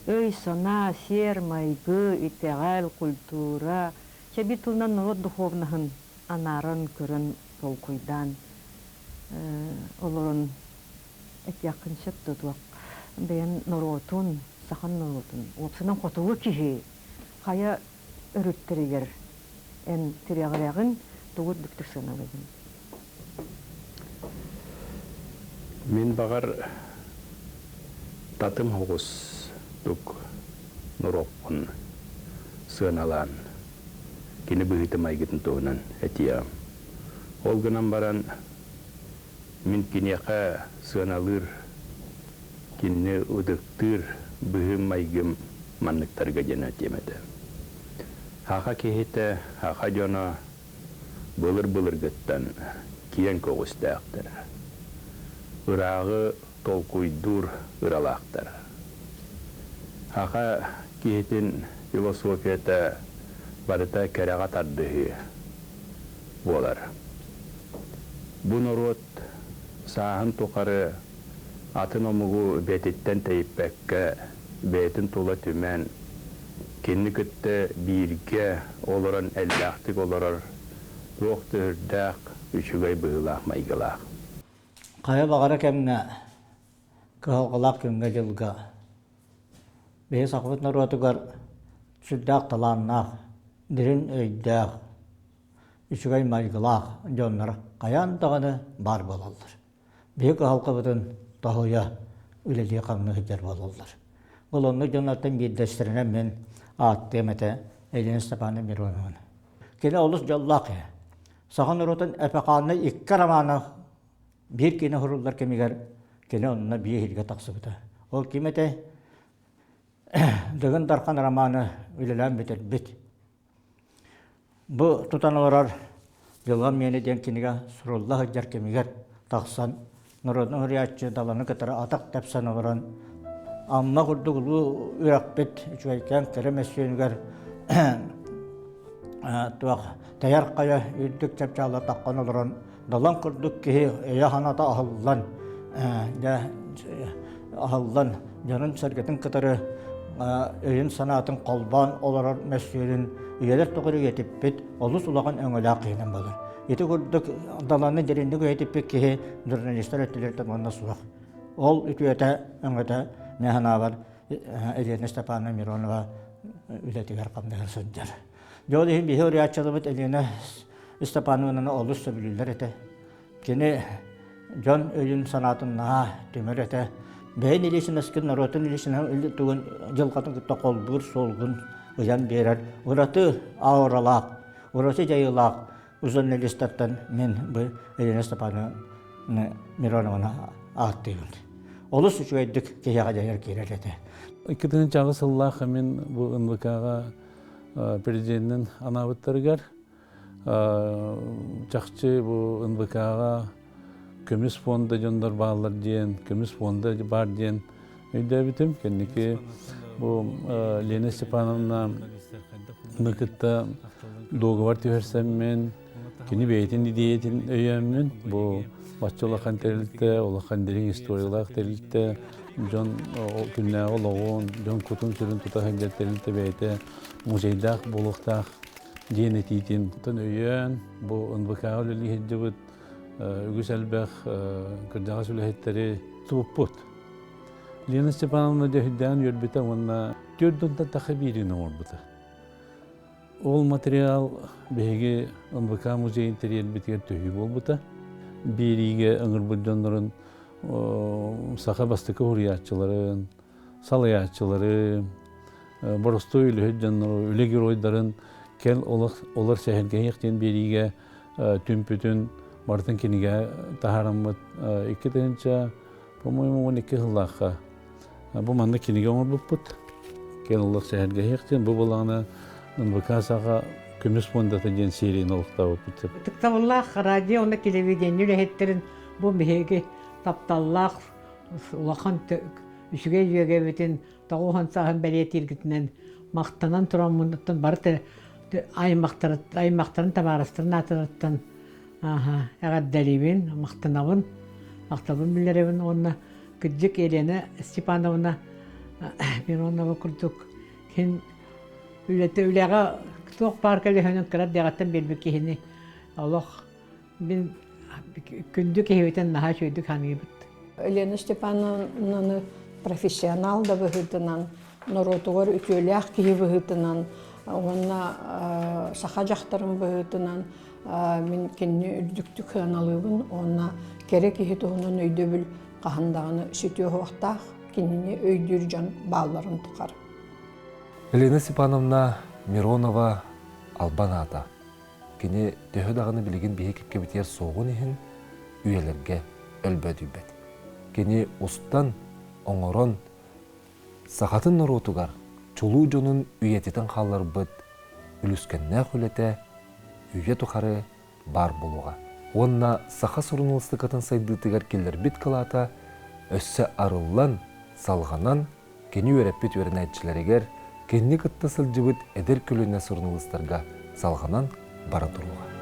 өй-санаа, сиэр-майгы, итэҕэл, культура, чэ биир тылынан норуот духовноһын анааран көрөн, толкуйдаан олорон этиэххин сөп да туох бэйэн норуотун, сахан норуотун, уопсайынан хотугу киһи хайа өрүттэригэр эн тирэҕирэҕин, тугу үрдүктүк сыаналыыгын? Мин баҕар татым оҕус тук норуоппун сыаналаан кини быһыытын-майгытын туһунан этиэҕим. Ол гынан баран мин киниэхэ сыаналыыр, кинини ытыктыыр быһыым-майгым манныктарга диэн этиэм этэ. Саха киһитэ, саха дьоно былыр-былыргыттан киэҥ көҕүстээхтэр, ырааҕы толкуйдуур ыралаахтар. Саха киһитин философията барыта кэрэҕэ тардыһыы буолар. Бу норуот сааһын тухары атын омугу бэйэтиттэн тэйиппэккэ, бэйэтин тула түмэн, кинини кытта бииргэ олорон элбэхтик олорор туох да үрдээх, үчүгэй быһыылаах-майгылаах. Хайа баҕара кэмҥэ, кыһалҕалаах күҥҥэ-дьылга биһи сахабыт норуотугар сүрдээх талааннаах, дириҥ өйдөөх, үчүгэй майгылаах дьоннор хайаан даҕаны баар буолаллар. Биһи кыһалҕабытын тоһуйа үлэлии-хамныы сылдьар буолаллар. Ол оннук дьоннортон биирдэстэринэн мин ааттыам этэ Елена Степановна Миронованы. Кини олус дьоллоох киһи. Саха норуотун эпохальнай икки романа биир киинэ суруллар кэмигэр кини онно биир иһиргэ тахсыбыта. Ол ким этэй? Дыгын Дархан романы үлэлээн бүтэрбит. Бу тутан олорор Дьылҕам миэнэ диэн кинигэ сурулла сылдьар кэмигэр тахсан, народнай суруйааччы Даланы кытары атах тэпсэн олорон, Амма курдук улуу үрэхпит үчүгэйкээн кэрэ мөссүөнүгэр туох Тайар хайа үрдүк чапчаала таххан олорон, Далан курдук киһи өйө-санаата аһыллан, дьэ аһыллан дьонун-сэргэтин кытары өйүн-санаатын холбоон олорор мөссүөнүн үйэлэр тухары үйэтиппит олус улахан өҥөлөөх киһинэн буолар. Ити курдук даланы дириҥник үйэтиппит киһи журналистар өттүлэриттэн уонна суох. Ол үтүөтэ, өҥөтө мин санаабар Елена Степановна Миронова үлэтигэр хамнаһа сылдьар. Дьэ ол иһин биһи уруйааччыларбыт Елена Степановнаны олус сөбүлүүллэр этэ. Кини дьон өйүн-санаатын наһаа түмэр этэ. Бэйэн илиисинэскин норуотун илиисинэһин тугун дьылҕатын кытта холбуур суолгун ыйан биэрэр ураты ауралаах, ураты дьайыылаах журналистартан мин бу Елена Степановна Миронованы ааттыыбын. Олус үчүгэйдик киһиэхэ дьайар киирэр этэ. 2008 сыллаах мин бу НВК-ҕа президенинэн анаабыттарыгар Чахчы бу НВК-ҕа көмүс фонда дьоннор бааллар диэн, көмүс фонда баар диэн өйдөөбүтүм. Кэнники бу Лена Степановна кытта дуогабар түһэрсэммин, кини бэйэтин идиэйэтин өйөөммүн, бу бачча улахан тэрилтэ, улахан дириҥ историялаах тэрилтэ, дьон күннээҕи олоҕун, дьон кутун-сүрүн тута сылдьар тэрилтэ бэйэтэ музейдаах буолуохтаах диэн этиитин өйөөн, бу НВК-ҕа үлэлии сылдьыбыт үгүс элбэх кырдьаҕас үлэһиттэри туппут. Лена Степановна дьөһүйдээн үөрбүтэ уонна түөрт тахса биириини оҥорбута. Ол материал биһиги НВК музейын тэрийэрбитигэр төһүү буолбута. Биэриигэ ыҥырбыт дьоннорун саха бастакы Кэл олох олор сэһэргэһиэх диэн биэриигэ түмпүтүн барытын кинигэ таһаараммыт 2000, по-моему, 12 сыллаахха бу манна кинигэ оҥорбуппут. Кэл олох сэһэргэһиэх диэн бу буолаҕына НВК саха көмүс фондата диэн серияны олохтообуппут. Ытыктабыллаах радио уонна телевидение үлэһиттэрин бу биһиги тапталлаах улахан үчүгэй үөгэбитин тоҕуһан сааһын бэлиэтииргитинэн махтанан тураммыттан бары аймахтарын табаарыстарын аатыттан эҕэрдэлиибин, махтанабын, махталбын биллэрэбин уонна кырдьык Елена Степановна Миронова курдук кин үлэтэ үлэҕэ туох баар көлөһөнүн кыра дэҕэттэн биэрбит киһини олох Мин күндү киһибитин наһаа үчүгэйдик саныыбыт. Елена Степановнаны профессионал да быһыытынан, норуотугар үтүөлээх киһи быһыытынан уонна саха дьахтарын быһыытынан мин кинини үрдүктүк сыаналыыбын уонна кэрэ киһи туһунан өйдөбүл хаһан даҕаны сүтүө суохтаах, кинини өйдүүр дьон баалларын тухары. Елена Степановна Миронова албан аата Кини төһө даҕаны билигин биһи кэккэбитигэр суоҕун иһин, үйэлэргэ өлбөөдүйбэт. Кини устан, оҥорон, сахатын норуотугар чулуу дьонун үйэтитэн хаалларбыт үлүскэннээх үлэтэ үйэ тухары баар буолуоҕа. Уонна саха суруналыыстыкатын сайдыытыгар киллэрбит кылаата өссө арыллан, салҕанан Кини үөрэппит үөрэнээччилэригэр, кинини кытта сылдьыбыт эдэр көлүөнэ суруналыыстарга салҕанан бара туруоҕа.